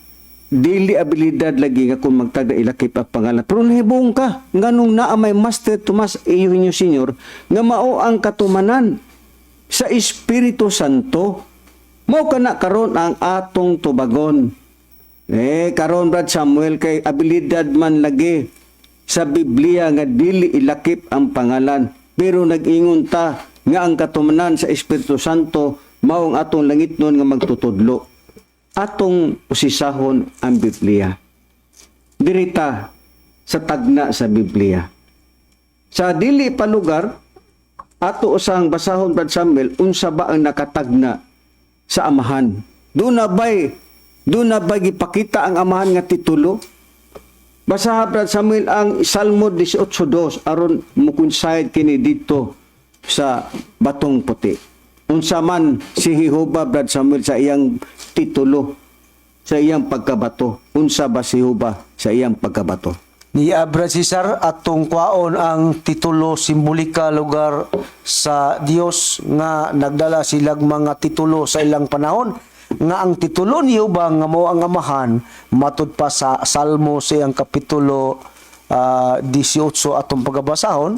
dili abilidad lagi nga kung magtagda ilakip ang pangalan. Pero nahibong ka nganong naa may Master Tomas Eugenio Senior nga mao ang katumanan sa Espiritu Santo? Mao kana karon ang atong tubagon. Eh karon, Brad Samuel, kay abilidad man lagi sa Biblia nga dili ilakip ang pangalan, pero nag-ingon ta nga ang katumanan sa Espiritu Santo mao ang atong langitnon nga magtutudlo. Atong usisahon ang Biblia. Dirita sa tagna sa Biblia. Sa dili pa lugar, ato usang basahon, Brad Samuel, unsa ba ang nakatagna sa Amahan? Doon na bay gipakita ang Amahan nga titulo? Basaha, Brad Samuel, ang Salmo 18:2 aron mo-coincide kini dito sa Batong Puti. Unsa man si Jehova, Brad Samuel, sa iyang titulo, sa iyang pagkabato? Unsa ba si Jehova sa iyang pagkabato? Ni Brad Cesar, atong kwaon ang titulo simbolika lugar sa Dios nga nagdala silag mga titulo sa ilang panahon nga ang titulo niyo ba nga mao ang Amahan matud pa sa Salmo sa iyang kapitulo 18 atong pagabasahon,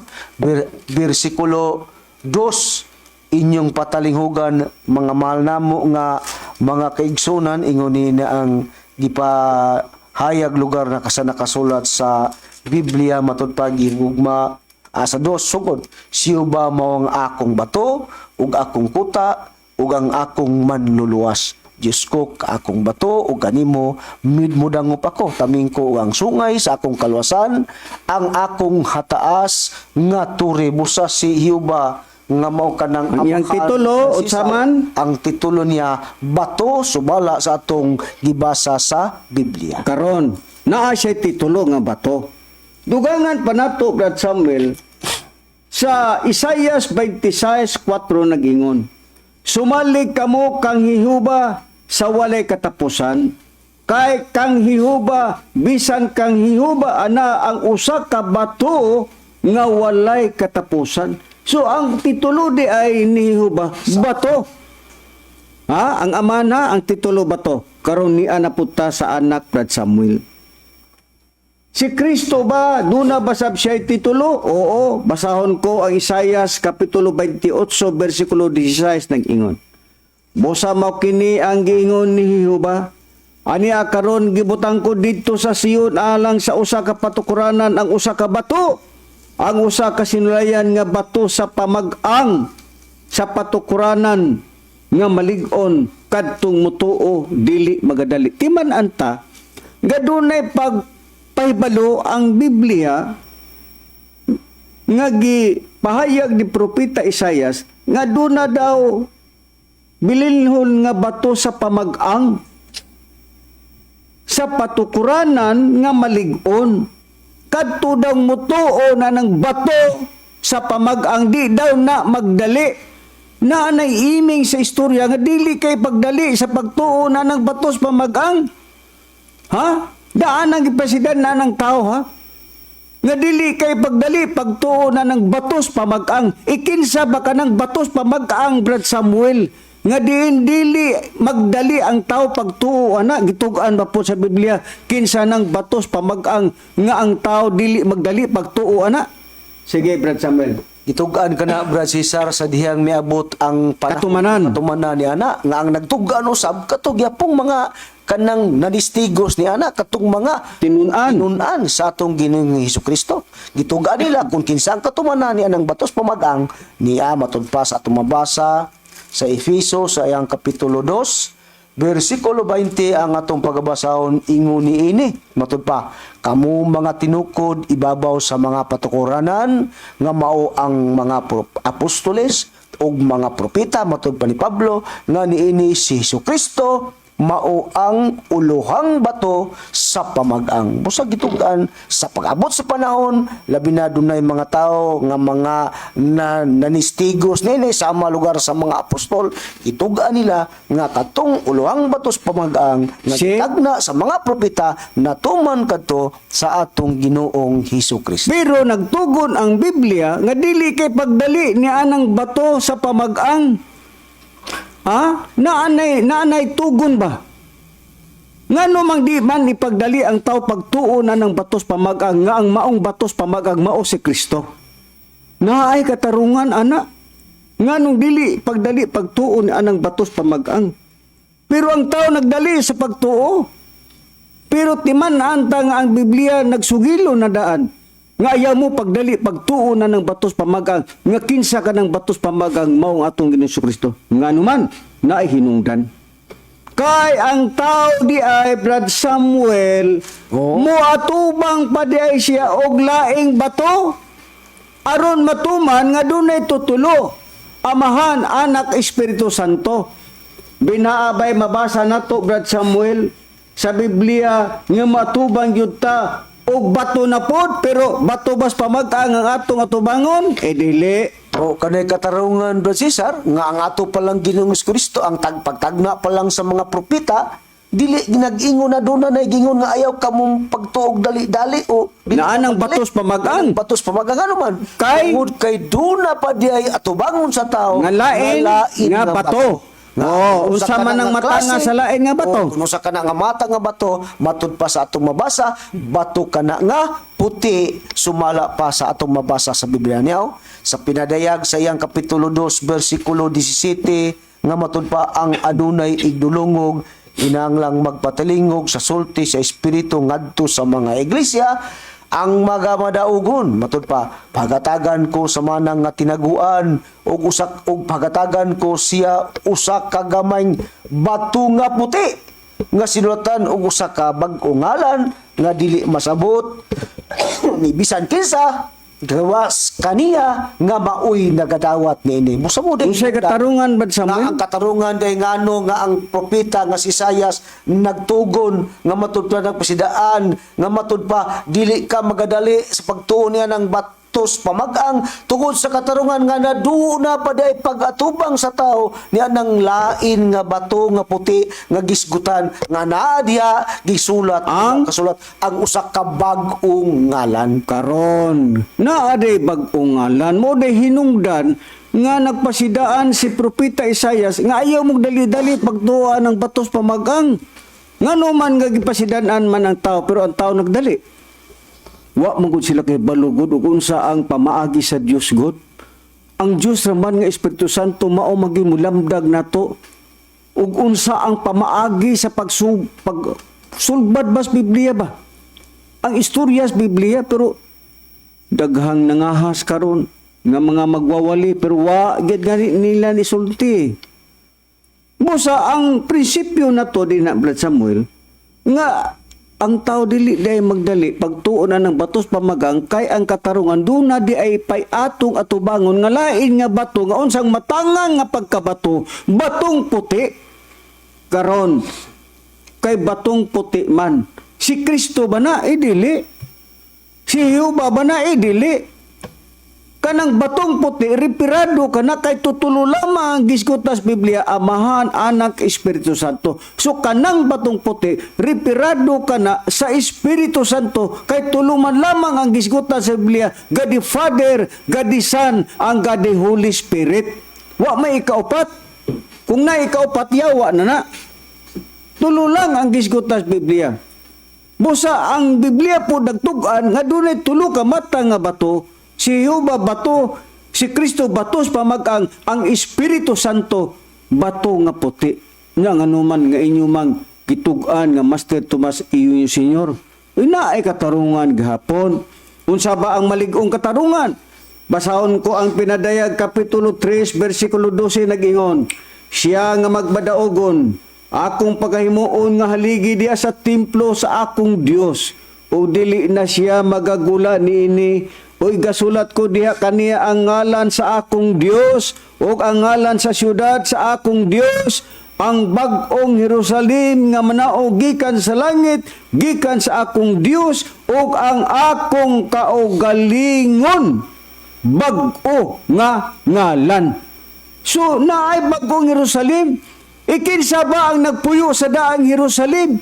bersikulo 2, inyong patalinghugan, mga mahal namo nga mga kaigsunan, ingon ni na ang gipahayag lugar na kasa nakasulat sa Biblia matud pa gihugma sa dos sugod, "Siyo ba mao ang akong bato ug akong kuta ug ang akong manluluwas? Diyos ko, akong bato ug kanimo midmudangop ako, taming ko ug ang sungay sa akong kaluwasan, ang akong hataas nga turi." Busa si Jehova nga mao kanang Ang iyang amahan titulo, ni unsa Cesar. man? Ang titulo niya bato, subala sa atong gibasa sa Biblia. Karon, naa siya titulo nga bato. Dugangan pa nato, Brad Samuel, sa Isaias 26:4 nagingon, "Sumalig kamo kang Jehova sa walay katapusan. Kay kang Jehova, bisan kang Jehova ana ang usa ka bato nga walay katapusan." So ang titulo di ay ni Jehova, bato. Ha? Ang ama na, ang titulo bato. Karon niya napunta sa anak, Brad Samuel. Si Kristo ba, duna ba sab siya titulo? Oo, basahon ko ang Isayas Kapitulo 28, versikulo 16 nag-ingon, "Busa mao kini ang giingon ni Jehova. Ania karon gibutang ko didto sa Sion alang sa usa ka patukuranan ang usa ka bato, ang usa ka sinulayan nga bato sa pamag-ang sa patukuranan nga malig-on, kadtong mutuo dili magadali." Timan anta nga dunay pagpahibalo ang Biblia nga gipahayag ni Propeta Isayas nga duna daw bilinhon nga bato sa pamag-ang sa patukuranan nga malig-on. Kadto daw mutuo na ng bato sa pamag-ang, di daw na magdali. Na anay iming sa istorya nga dili kay pagdali sa pagtuo na ng bato sa pamag-ang. Ha? Daan ang president na ng tao, ha? Nga dili kay pagdali pagtuo na ng batos pamag-ang. Ikinsa ba ka ng batos pamag-ang, Brad Samuel? Nga diin dili magdali ang tao pagtuo ana, gitug-an ba po sa Biblia kinsa ng batos pamag-ang nga ang tao dili magdali pagtuo ana? Sige, Brad Samuel. Gitug-an ka na, Brad Cesar, sa dihang miabot ang panahon, Katumanan. Katumanan ni ana nga ang nagtug-an usab katong gyapong mga kanang nanistigos ni ana, katong mga Tinun-an. Tinun-an sa atong Ginoong Hesus Kristo. Gitug-an nila kung kinsa ang katumanan ni anang batos pamagang niya matud pa sa atong mabasa sa Efeso sa iyang kapitulo 2 versikulo 20 ang atong pagabasahon, ingon niini matud pa, "Kamo mga tinukod ibabaw sa mga patukuranan nga mao ang mga apostoles ug mga propeta," matud pa ni Pablo nga niini si Hesus Kristo mao ang uluhang bato sa pamag-ang. Busag gitug-an sa pag-abot sa panahon, labi na dunay mga tao nga mga nanistigos nini sama lugar sa mga apostol, gitug-an nila nga katong uluhang bato sa pamag-ang nga gitagna sa mga propeta natuman kadto sa atong Ginoong Hesus Kristo. Pero nagtugon ang Biblia nga dili kay pagdali ni anang bato sa pamag-ang. Ha? Naanay tugon ba? Ngano mang di man ipagdali ang tao pagtuo na ng batos pamag-ang nga ang maong batos pamag-ang mao si Kristo? Naay katarungan ana. Nganong dili pagdali pagtuo ni anang batos pamag-ang? Pero ang tao nagdali sa pagtuo. Pero timan anta nga ang Biblia nagsugilo na daan. Nga ayaw mo pagdali pagtuo na ng batos pamagang nga kinsa ka ng batos pamagang mao ang atong Ginoong Kristo. Ngano man naay hinungdan. Kay ang tao di ay, Brad Samuel, moatubang pa di ay siya og laing bato aron matuman nga dunay tutulo: Amahan, Anak, Espiritu Santo. Binaabay mabasa nato, Brad Samuel, sa Biblia nga matubang gyud ta og bato na pod, pero bato bas pamag-ang ang atong atubangon? Eh dili. O kanay katarungan, Brad Cesar, nga ang ato palang Ginoong Kristo ang pagtagna pa lang sa mga propeta dili nag-ingon na doon na nagingon nga ayaw kamong pagtuog dali-dali o dili Naa nang pagdali. batos pamag-ang. Naa nang batos pamag-ang, ano man Kay tungod kay doon na pa di ay atubangon sa tao nga lain nga bato. Oo, kung unsa usa ka man na ang nga matanga klase, sa lain nga bato. Oo, kung usa ka na nga mata nga bato, matud pa sa atong mabasa, bato ka na nga puti, sumala pa sa atong mabasa sa Biblia niya. Sa Pinadayag sa iyang kapitulo 2 bersikulo 17 nga matud pa ang adunay igdulungog inanglang magpatalingog sa sulti sa espiritu ngadto sa mga iglesia ang magamadaugon. Matud pa, pagatagan ko sa manang nga tinaguan og usak og pagatagan ko siya usa ka gamay bato nga puti nga sinulatan og usa ka bag-ong ngalan nga dili masabot ni bisan kinsa gawas kaniya nga maoy nagadawat niini. Busa mo dahil Unsay katarungan, Brad nga Samuel? ang katarungan day ngano nga ang propeta nga si Isayas nagtugon nga matud pa nagpasidaan nga matud pa dili ka magadali sa pagtuon niya ng batos pamagang tungod sa katarungan nga naduuna pa day pag-atubang sa tao niya ng lain nga bato nga puti nga gisgutan nga naa diha gisulat kasulat ang usa ka bag-ong ngalan. Karon naa day bag-ong ngalan mo day hinungdan nga nagpasidaan si Propeta Isayas nga ayaw mong dali-dali pagtuwa ng batos pamagang. Ngano man nga gipasidan-an man ang tao, pero ang tao nagdali. Wa man gud sila kay balugod ug unsa ang pamaagi sa Dios God. Ang Dios raman nga Espiritu Santo mao magimulamdag nato ug unsa ang pamaagi sa pag sulbad bas Biblia ba. Ang istorya sa Biblia, pero daghang nangahas karon nga mga magwawali, pero wa gyud gani nila ni sulti. Busa ang prinsipyo na to din na, Brad Samuel, nga ang tao dili day magdali pagtuon na ng batos pamagang kay ang katarungan duna di ay pay atong atubangon nga lain nga bato nga unsang matangang nga pagkabato, batong puti. Karon kay batong puti man si Kristo ba na? Eh, dili. Si Jehova ba na? Eh, dili. Kanang batong puti reperado kana kay tutulo lamang ang gisgutan sa Biblia: Amahan, Anak, Espiritu Santo. So kanang batong puti reperado kana sa Espiritu Santo kay tuluman lamang ang gisgutan sa Biblia: God the Father, God the Son, ang God the Holy Spirit. Wa may ikaupat. Kung na ikaupat, yawa na na. Tulo lang ang gisgutan sa Biblia. Busa ang Biblia po nagtug-an nga dunay tulo ka mata nga bato, si Jehova bato, si Kristo batos pamagang, ang Espiritu Santo bato nga puti. Nga nganuman nga inyo mang gitug-an nga Master Tomas iyo yung Senyor. Ina ay katarungan gihapon. Unsa ba ang malig-ong katarungan? Basahon ko ang Pinadayag Kapitulo 3 versikulo 12, nag-ingon, "Siya nga magbadaogon, akong pagahimuon nga haligi diya sa templo sa akong Dios, o dili na siya magagula niini, o gasulat ko diha kaniya ang ngalan sa akong Dios ug ang ngalan sa syudad sa akong Dios, ang bag-ong Jerusalem nga manaog gikan sa langit gikan sa akong Dios, ug ang akong kaugalingon bag-o nga ngalan." So, naay bag-ong Jerusalem. Ikinsa ba ang nagpuyo sa daang Jerusalem?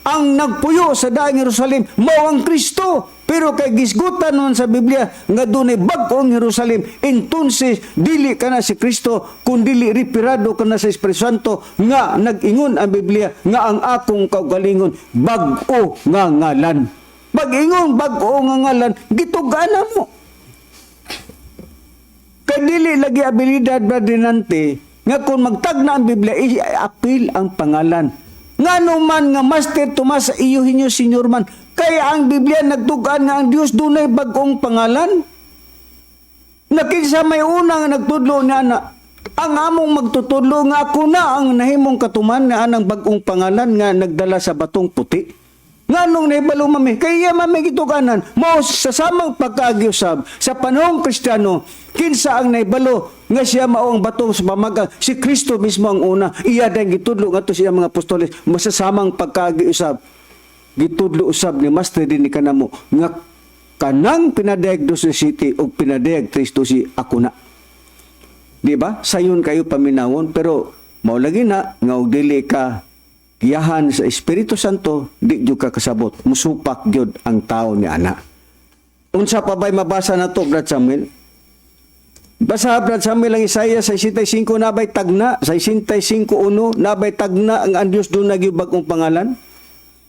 Ang nagpuyo sa daang Jerusalem, mao ang Kristo. Pero kay gisgutan naman sa Biblia nga dunay bag-ong Jerusalem, entonces dili ka na si Kristo, kun dili reperado ka na sa Espiritu Santo nga nag-ingon ang Biblia nga ang akong kaugalingon bag-o nga ngalan. Pag-ingon bag-o nga ngalan, gitug-an mo. Kay dili lagi abilidad, Brother Nante, nga kung magtagna ang Biblia, i-apil ang pangalan. Ngano man nga Master Tomas iyo hinyo Senyor man, kaya ang Biblia nagtug-an nga ang Dios dunay bag-ong pangalan. Nakinsa may una nga nagtudlo niya na ang among magtutudlo nga ako na ang nahimong katuman nga anang bag-ong pangalan nga nagdala sa batong puti. Nganong nahibalo mami? Kaya mami gituganan. Mao sa samang pagkaagyusab sa panahong Kristiyano, kinsa ang nahibalo nga siya mao ang batong sa pamagang? Si Kristo mismo ang una. Iya dahil gitudlo ngadto siya mga apostoles masasamang pagkaagyusab. Gitudlo usab ni Master din ni kanamo nga kanang Pinadayag 12:7 o Pinadayag 3:12 ako na. Di ba? Sayon kayo paminawon, pero mao lagi na nga og dili ka giyahan sa Espiritu Santo, di gyud ka kasabot. Musupak gyud ang tao ni ana. Unsa pa ba'y mabasa na to, Brad Samuel? Basa, Brad Samuel, ang Isaiah 65 nabay tagna, 65:1 nabay tagna ang Dios duna gyud bag-ong pangalan.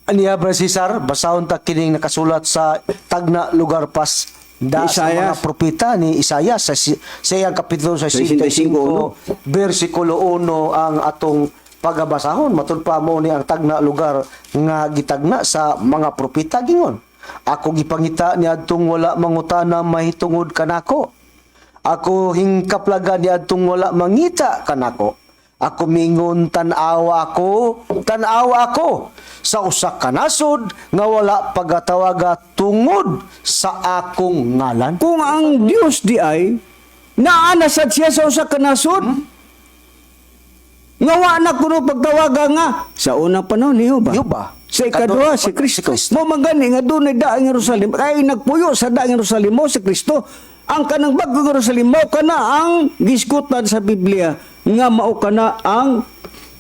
Aniya, Brad Cesar, basahon ta kining nakasulat sa tagna lugar pas da sa Isaias. mga propeta ni Isaias sa iyang kapitulo sa 65 bersikulo 1 ang atong pagabasahon. Matud pa mo ni ang tagna lugar nga gitagna sa mga propeta. Gingon, "Ako gipangita niadtong wala mangutana mahitungod kanako. Ako hingkaplaga niadtong wala mangita kanako. Ako mingon, 'Tan-awa ako, tan-awa ako sa usa ka nasod nga wala pagatawaga tungod sa akong ngalan.'" Kung ang Dios di ay naa na sad siya sa usa ka nasod nga wa na kuno pagtawaga nga sa unang panahon niyo ba? Niyo ba? Sa ikaduha si Kristo. Mo man gani nga dunay daang Jerusalem kay nagpuyo sa daang Jerusalem mo si Kristo. Ang kanang bagong Jerusalem mao kana ang gisgutan sa Biblia nga mao kana ang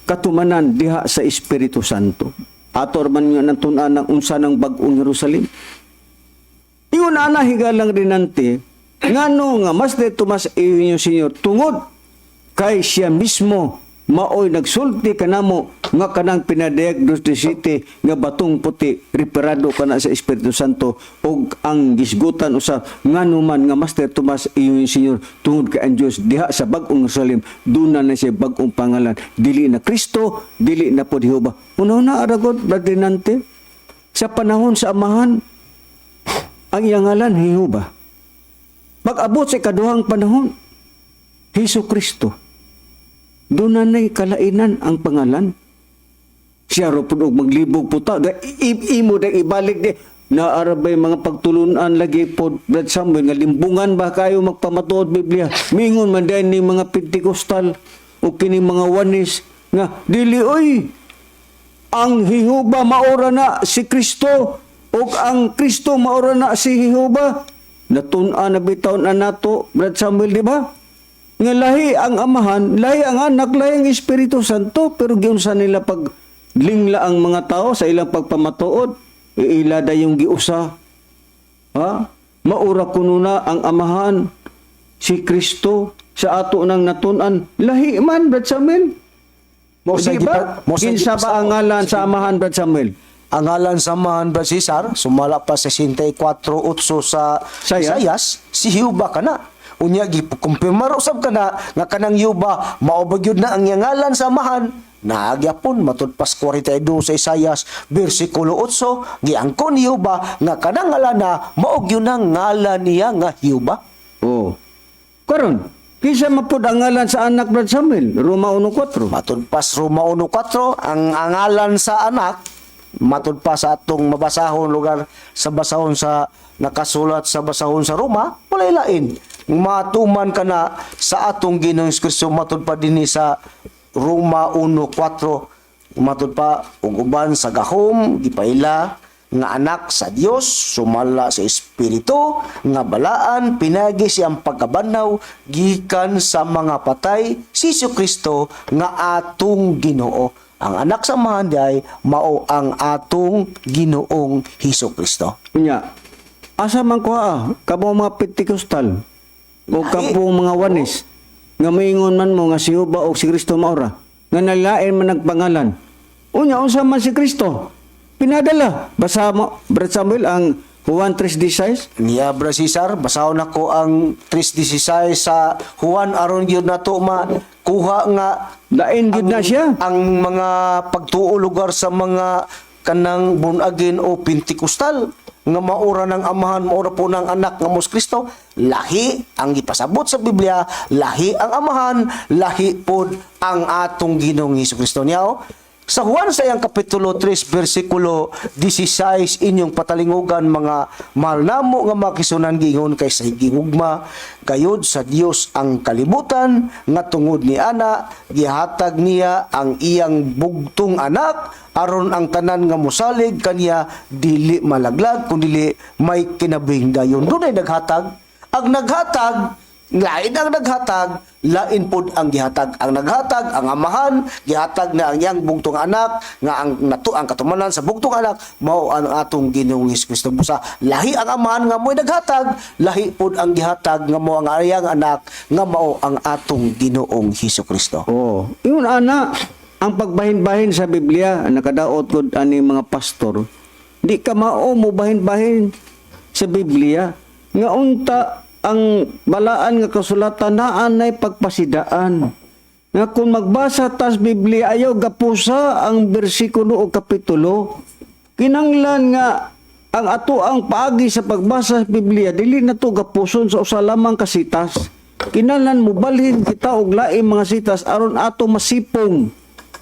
katumanan diha sa Espiritu Santo. Ator man nga natun-an ang unsa ng bag-ong Jerusalem. Ingon ana, higalang rinante, ngano nga mas de Tomas Eugenio Senior, tungod kay siya mismo maoy nagsulti kanamo nga kanang pinadayag 2:17 nga batong puti referado kana sa Espiritu Santo ug ang gisgutan usa ngano man nga Master Tomas Eugenio Senior, tungod kay ang Dios diha sa bag-ong Jerusalem duna na siya bag-ong pangalan, dili na Kristo, dili na pod Jehova. Una aragod, Brother Nante, sa panahon sa Amahan ang iyang ngalan Jehova. Pag-abot sa ikaduhang panahon, Hesus Kristo. Doon na na'y kalainan ang pangalan. Siya ro pud og maglibog puta. Da, imo da ibalik di. Naarabay mga pagtulunan lagi po, Brad Samuel, nga limbungan ba kayo magpamatuod Biblia. Mingon man din ni mga Pentecostal o kini mga Wanis nga dili oy, ang Jehova maura na si Kristo ug ang Kristo maura na si Jehova. Natun-an na bitaw na nato, Brad Samuel, di ba? Nga lahi ang Amahan, lahi ang Anak, lahi ang Espiritu Santo, pero giunsa nila pag lingla ang mga tao sa ilang pagpamatuod, iila dayong giusa. Ha? Maura kuno na ang Amahan si Kristo sa ato nang natun-an. Lahi man, Brad Samuel. Mo sa Di ba? mo sa Kinsa ba ang ngalan sa Amahan, Brad Samuel? Ang ngalan sa Amahan, Brad Cesar, sumala pa sa 64:8 sa Isaias? Isaias, si Jehova kana. Unya gikumpirmar usab kana nga kanang Jehova mao ba gyud na ang iyang ngalan sa Amahan. Naagyapon matud pas 42 sa Isaias bersikulo 8, giangkon ni Jehova nga kanang ngalana mao gyud na ngalan niya nga Jehova. Oh. Karon, kinsa mapud ang ngalan sa Anak, Brad Samuel? Roma 1:4. Matud pas Roma 1:4, ang angalan sa Anak matud pa sa atong mabasahon lugar sa basahon sa nakasulat sa basahon sa Roma, walay lain matuman kana sa atong Ginoong Kristo. Matud pa dinhi sa Roma 1:4, matud pa ug uban sa gahom gipaila nga anak sa Dios sumala sa Espiritu nga balaan pinagi siyang pagkabanhaw gikan sa mga patay, si Hesus Kristo nga atong Ginoo. Ang Anak sa Amahan diay mao ang atong Ginoong Hesus Kristo. Unya, asa man ko ah, kamo mga Pentecostal o kamo mga Wanis nga maingon man mo nga si Jehova o si Kristo maura nga nalain man nagpangalan. Unya, unsa man si Kristo? Pinadala. Basa mo, Brad Samuel, ang Juan 3:16. Niya, Bra Cesar, basahon nako ang 3:16 sa Juan aron gyud nato makuha nga Lain gyud na siya. ang mga pagtuo lugar sa mga kanang born again o Pentecostal nga maura ng Amahan, maura po ng Anak nga mos Kristo. Lahi ang gipasabot sa Biblia, lahi ang Amahan, lahi pod ang atong Ginoong Hesus Kristo. Niya oh. Sa Juan sa iyang kapitulo 3 bersikulo 16, inyong patalingugan, mga mahal namo nga makisunan, gingon, "Kay sa gihugma gayud sa Dios ang kalibutan nga tungod ni ana gihatag niya ang iyang bugtong Anak aron ang tanan nga mosalig kaniya dili malaglag kundili may kinabuhing dayon." Dunay naghatag. Ang naghatag, lain ang naghatag, lain pod ang gihatag. Ang naghatag, ang Amahan, gihatag na ang iyang bugtong Anak, nga ang nato ang katumanan sa bugtong Anak mao ang atong Ginoong Hesus Kristo. Busa lahi ang Amahan nga mo'y naghatag, lahi pod ang gihatag nga mao ang iyang Anak nga mao ang atong Ginoong Hesus Kristo. Oh, ingon ana ang pagbahin-bahin sa Biblia, nakadaot gud ani mga pastor. Di ka mao mo bahin-bahin sa Biblia nga unta ang balaan nga kasulatan naa nay pagpasidaan. Nga kung magbasa tas Biblia, ayaw gapusa ang bersikulo o kapitulo. Kinanglan nga ang ato ang paagi sa pagbasa sa Biblia dili na to gapuson sa usa lamang ka sitas. Kinahanglan mobalhin kita og laing mga sitas aron ato masipong.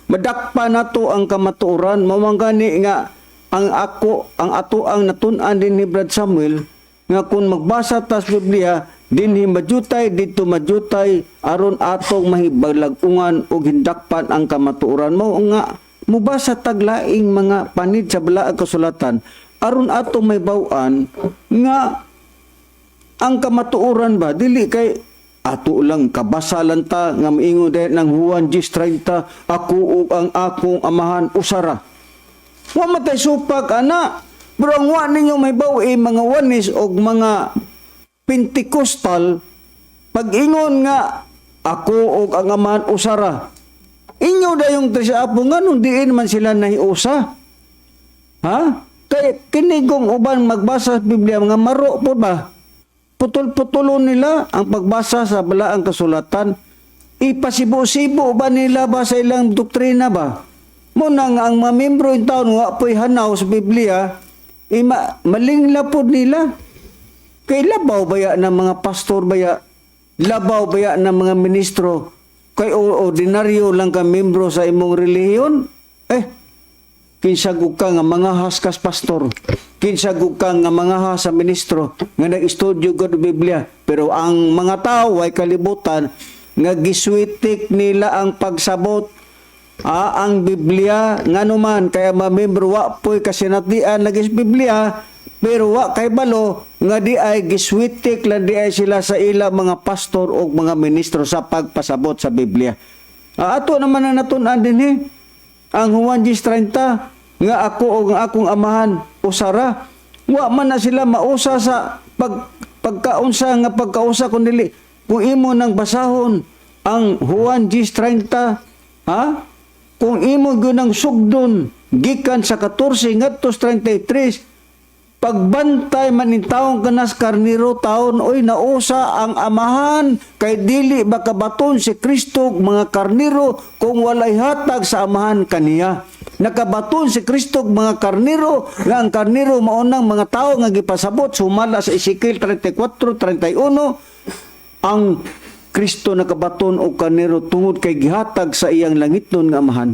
Madakpa nato ang kamatuoran. Mao man gani nga ang ako ang ato ang natun-an din ni Brad Samuel nga kung magbasa tas Biblia, dinhi majutay, didto majutay, aron atong mahibalag-ungan og hindakpan ang kamatuoran. Mao nga mubasa tag laing mga panid sa balaang kasulatan aron atong mahibaw-an nga ang kamatuoran ba. Dili kay ato lang kabasa lang ta nga moingon dahil ng Juan 10:30, "Ako ug ang akong Amahan usara." Wa matay supak ana. Pero ang wa ninyo mahibaw eh, mga Oneness og mga Pentecostal, pag-ingon nga "Ako ug ang Amahan usara," inyo dayong tres apo, nganong diin man sila nahiusa? Ha? Kay kini kung uban magbasa sa Biblia, mga maro po ba? Putol-putulon nila ang pagbasa sa balaang kasulatan. Ipasibo-sibo ba nila ba sa ilang doktrina ba? Muna nga ang mga membro in taon wa po'y hanaw sa Biblia, ima, malingla po nila. Kay labaw baya ng mga pastor baya, labaw baya ng mga ministro, kay ordinaryo lang ka membro sa imong relihiyon, eh, kinsa gud ka nga mangahas kas pastor, kinsa gud ka nga mangahas sa ministro nga nag-estudyo gud og Biblia? Pero ang mga tao way kalibutan nga giswitik nila ang pagsabot ang Biblia. Ngano man kaya mamembro wa po'y kasinatian lagi sa Biblia, pero wa kay balo nga di ay giswitik lang di ay sila sa ila mga pastor o mga ministro sa pagpasabot sa Biblia. Ato naman ang natun-an din eh. Ang Juan 10:30 nga "Ako o ang akong Amahan usara." Wa man na sila mausa sa pagkaunsa nga pagkausa kun dili kung imo nang basahon ang Juan 10:30, ha? Kung imo gyud nang sugdon gikan sa 14 ngadto sa 33, pagbantay man in taong kanas karniro taon, oy, nausa ang Amahan kay dili makabaton si Kristo og mga karniro kung walay hatag sa Amahan kaniya. Nakabaton si Kristo og mga karniro nga ang karniro mao nang mga tawo nga gipasabot sumala sa Ezekiel 34:31. Ang Kristo nakabaton og karniro tungod kay gihatag sa iyang langitnon nga Amahan,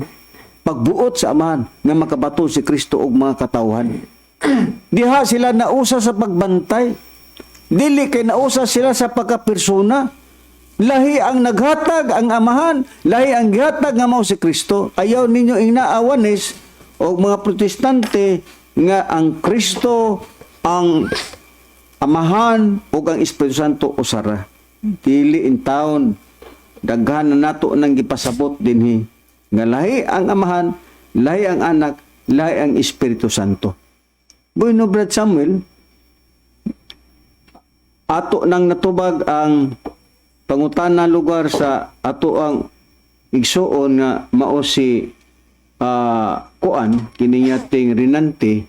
pagbuot sa Amahan nga makabaton si Kristo og mga katawhan. Diha sila nausa sa pagbantay. Dili kay nausa sila sa pagkapersona. Lahi ang naghatag ang Amahan, lahi ang gihatag nga mao si Kristo. Ayaw ninyo ingna, Oneness o mga Protestante, nga ang Kristo, ang Amahan ug ang Espiritu Santo usara. Dili in taon, daghan na nato nang gipasabot dinhi nga lahi ang Amahan, lahi ang Anak, lahi ang Espiritu Santo. Bueno, Brad Samuel, ato nang natubag ang pangutana lugar sa ato ang igsuon nga mao si kuan kini ting Rinante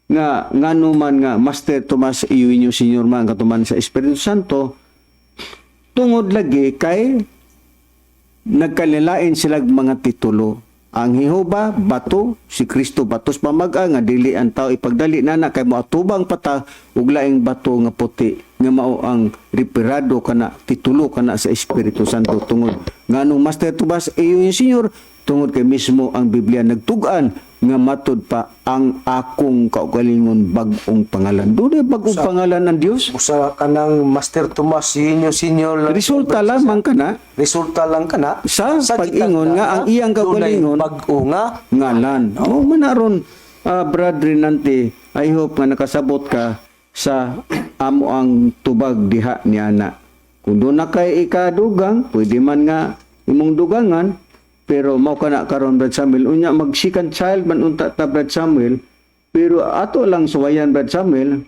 nga ngano man nga Master Tomas Eugenio Senior man katuman sa Espiritu Santo, tungod lagi kay nagkalilain sila mga titulo. Ang Jehova bato, si Kristo batos pamag-a nga dili ang tao ipagdali nana kay moatubang pata ug laing bato nga puti nga mao ang referado kana titulo kana sa Espiritu Santo. Tungod nganong Master Tomas Eugenio Senior? Tungod kay mismo ang Biblia nagtug-an nga matud pa ang "akong kaugalingon bag-ong pangalan." Dunay bag-ong pangalan ang Dios? Usa kanang Master Tomas Eugenio Senior lang. Resulta lamang kana Resulta lang kana sa pag-ingon nga ang iyang dunay kaugalingon bag-o nga ngalan. Oh, manaron Brad Rinante, I hope nga nakasabot ka sa amo ang tubag diha niya na. Kung doon na kay ikadugang, pwede man nga imong dugangan, pero mao ka na karon, Brad Samuel. Unya mag second child man unta ta, Brad Samuel, pero ato lang suwayan, Brad Samuel.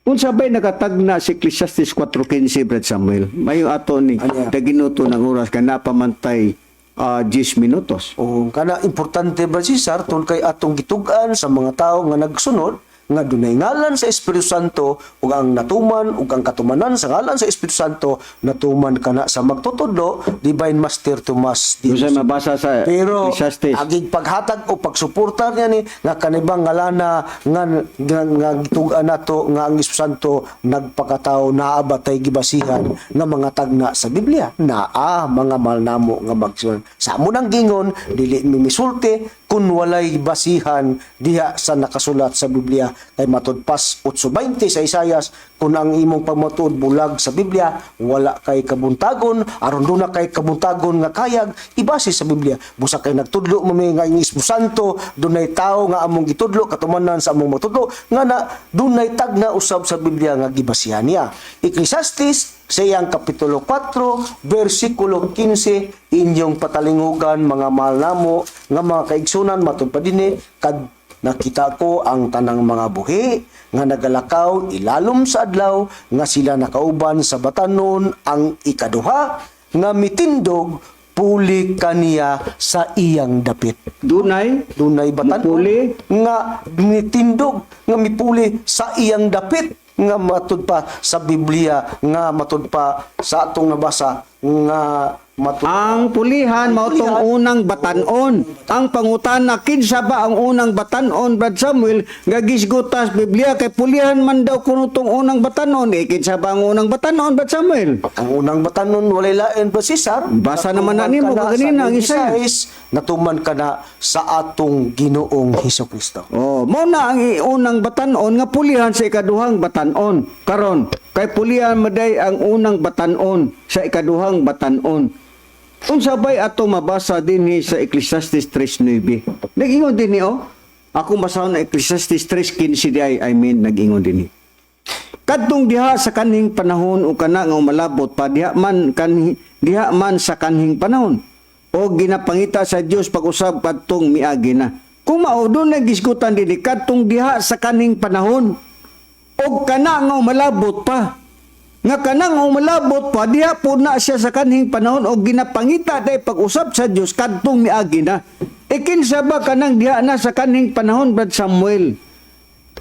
Unsa bay nakatagna si Ecclesiastes 4:15, Brad Samuel? Mayo ato ni Ano? daginuto ng oras kay napamantay 10 minutos. O kana importante, Brad Cesar, tungod kay atong gitug-an sa mga tao nga nagsunod nga dunay ngalan sa Espiritu Santo ug ang natuman ug ang katumanan sa ngalan sa Espiritu Santo natuman kana sa magtutudlo, Divine Master Tomas Unsa mabasa sa Pero Ecclesiastes? Agig paghatag o pagsuporta niya ni nga kanibang ngalana nga gitug-an nato nga ang Espiritu Santo nagpakatao, naa ba tay gibasihan nga mga tagna sa Biblia? Naa, mga mahal namo nga magsunod. Sa amo nang gingon, dili mi misulti kun walay basihan diha sa nakasulat sa Biblia, kay matud pas 8:20 sa Isayas, kun ang imong pagmatuod bulag sa Biblia, wala kay kabuntagon. Aron duna kay kabuntagon nga kayag, ibase sa Biblia. Busa kay nagtudlo mo mi nga ang Espiritu Santo dunay tawo nga among gitudlo, katumanan sa among matudlo nga na dunay tagna usab sa Biblia nga gibasihan niya. Ecclesiastes sa iyang kapitulo 4 versikulo 15, inyong patalingugan, mga mahal namo nga mga kaigsunan, matud pa dinhi, kad nakita ko ang tanang mga buhi nga nagalakaw ilalom sa adlaw nga sila nakauban sa batanon ang ikaduha nga mitindog puli kaniya sa iyang dapit. Dunay Dunay batanon Mupuli? nga mitindog nga mipuli sa iyang dapit, nga matud pa sa Biblia, nga matud pa sa atong nabasa nga matud Ang pulihan mao tong unang batanon. Ang pangutana, kinsa ba ang unang batanon, Brad Samuel, nga gisgutas Biblia kay pulihan man daw kuno tong unang batanon? Eh kinsa ba ang unang batanon, Brad Samuel? Ang unang batanon, walay lain pa, Cesar. Basa naman na nimo, Natuman ka kaganina, sa ang isa. 16, natuman ka na sa atong Ginoong Hesus Kristo. Oh, mao na ang unang batanon nga pulihan sa ikaduhang batanon. Karon, kay pulihan maday ang unang batanon sa ikaduhang batanon. Unsa bay ato mabasa dinhi sa Ecclesiastes 3:9? Nag-ingon dinhi oh. Ako basahon na Ecclesiastes 3:15 di ay, I mean, nag-ingon dinhi. Kadtong diha sa kanhing panahon o kana nga umalabot pa diha man sa kanhing panahon o ginapangita sa Dios pag-usab kadtong miagi na. Kung mao doon nagisgutan dinhi kadtong diha sa kanhing panahon o kana nga umalabot pa, nga kanang umalabot pa diha po na siya sa kanhing panahon o ginapangita day pag-usab sa Dios kadtong miagi na. E kinsa ba kanang diha na sa kanhing panahon, Brad Samuel,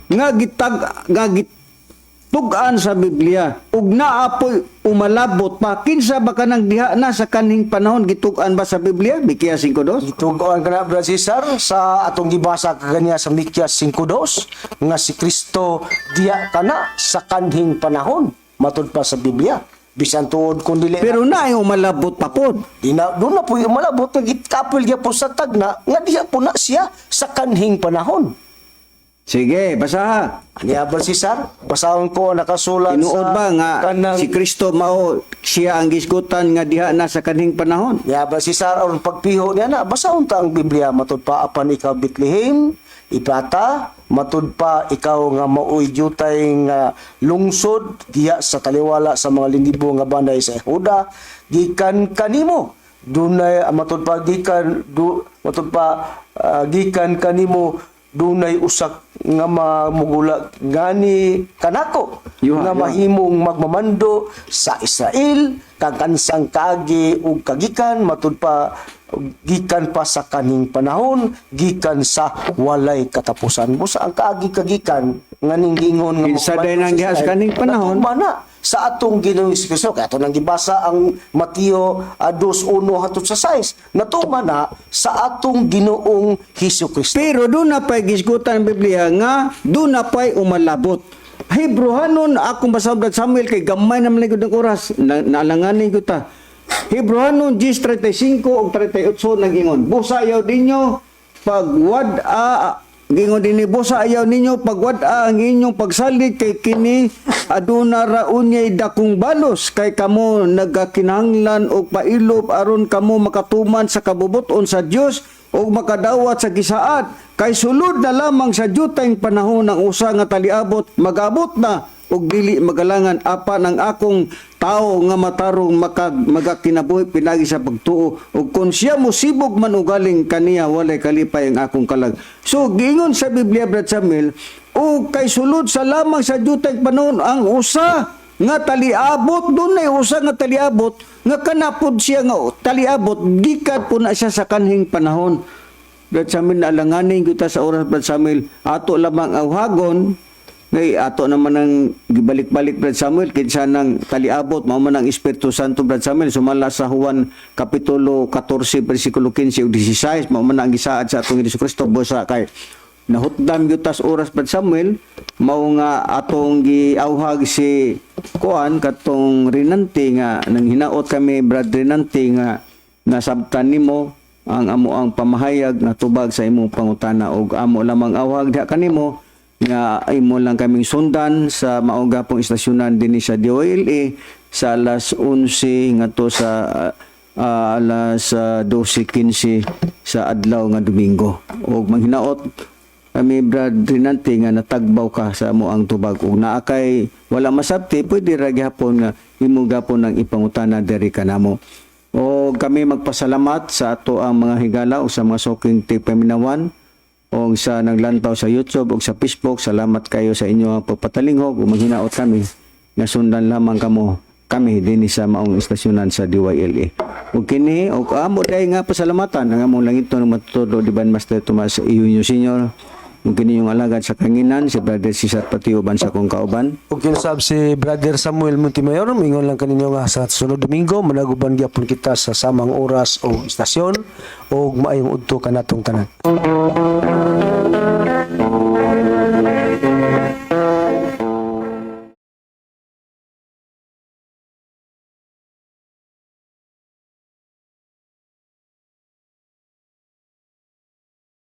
nga gitag nga gitug-an sa Biblia ug naa poy umalabot pa? Kinsa ba kanang diha na sa kanhing panahon gitug-an ba sa Biblia? Mikea 5:2. Gitugoan ka na, Brad Cesar, sa atong gibasa kaganiya sa Mikyas 5:2 nga si Kristo diya ka na sa kanhing panahon matud pa sa Biblia. Bisan tuod kung dili Pero naay umalabot pa pod. Di na, doon na po yung malabot nga gitkapil gyapon sa tagna nga diya po na siya sa kanhing panahon. Sige, basaha. Aniya ba, Cesar? Basahon ko ang nakasulat Tinuod sa ba nga kanang si Kristo mao siya ang gisgutan nga diha na sa kanhing panahon? Niya ba, Cesar, aron pagpiho niya na basahon ta ang Biblia, matud pa, apan ikaw, Bethlehem Ipata, matud pa ikaw nga maoy jutay nga lungsod diha sa taliwala sa mga linibo nga banay sa Huda, gikan kanimo dunay matud pa gikan matud pa gikan kanimo dunay usak nga mamugula ngani kanako Yuha, nga yuha. mahimong magmamando sa Israel kag kansang kaagi ug kagikan, matud pa, gikan pa sa kaning panahon, gikan sa walay katapusan. Busa ang kaagi kagikan nga ning gingon nga Kinsa magmamando day nang diha sa Israel, kaning panahon? natuman na sa atong Ginoong Hesus. Kaya ato nang gibasa ang Mateo 2:1 hangtod sa 6, natuman na sa atong Ginoong Hesus Kristo. Pero doon na pa'y gisgutan ang Biblia nga doon na pa'y umalabot. Hebrohanon akong basa, Brad Samuel, kay gamay naman gud ang oras na, naalanganin ko ta. Hebrohanon 10:35 ug 38 nag-ingon. Busa ayaw ninyo pagwad-a, gingon dinhi, busa ayaw ninyo pagwad-a ang inyong pagsalig kay kini aduna ra unyay dakong balos kay kamo nagakinahanglan og pailob aron kamo makatuman sa kabubut-on sa Dios ug makadawat sa gisaad, kay sulod na lamang sa jutayng panahon ang usa nga taliabot magabot na ug dili magalangan, apan ang akong tawo nga matarong magakinabuhi pinagi sa pagtuo, ug kon siya mosibog man ugaling kaniya, walay kalipay ang akong kalag. So giingon sa Biblia, Brad Samuel, O kay sulod sa lamang sa dyutay panahon ang usa nga taliabot, dunay usa nga taliabot nga kanapod siya nga taliabot gikan po na siya sa kanhing panahon. Brad Samuel, naalanganin kita sa oras, Brad Samuel. Ato lamang awhagon ngay ato naman ang gibalik-balik, Brad Samuel, kinsa nang taliabot? Mao man ang Espiritu Santo, Brad Samuel, sumala sa Juan kapitulo 14 bersikulo 15 ug 16. Mao man ang gisaad sa atong Hesus Kristo. Busa kay nahutdam gyud tas oras, Brad Samuel, mao nga atong giawhag si kuan katong Rinante nga nang hinaot kami, Brad Rinante, nga nasabtan nimo ang amo ang pamahayag nga tubag sa imong pangutana ug amo lamang awhag diha kanimo nga imo lang kaming sundan sa maong gapong istasyonan dinhi sa DOLA sa alas 11 ngadto sa alas 12:15 sa adlaw nga Domingo. Ug manghinaot kami, Brad Rinante, nga natagbaw ka sa amo ang tubag ug naa kay wala masabti, pwede ra gihapon nga imo gapon ang ipangutana diri kanamo. O kami magpasalamat sa ato ang mga higala o sa mga suking tigpaminawan o sa naglantaw sa YouTube o sa Facebook. Salamat kayo sa inyo pagpatalinghog ug manghinaot kami nga sundan lamang kamo kami dinhi sa maong istasyonan sa DYLA. Ug kini og amo dai nga pasalamatan ang among langit ng matutudo Divine Master Tomas Eugenio Senior ug kini yung alagad sa kanginan, si Brother Cesar Patiuban sa akong kauban. Ug kinusab si Brother Samuel Montemayor, mingon lang kaninyo nga sa sunod Domingo managuban gyapon kita sa samang oras o istasyon ug maayong udto kanatong tanan.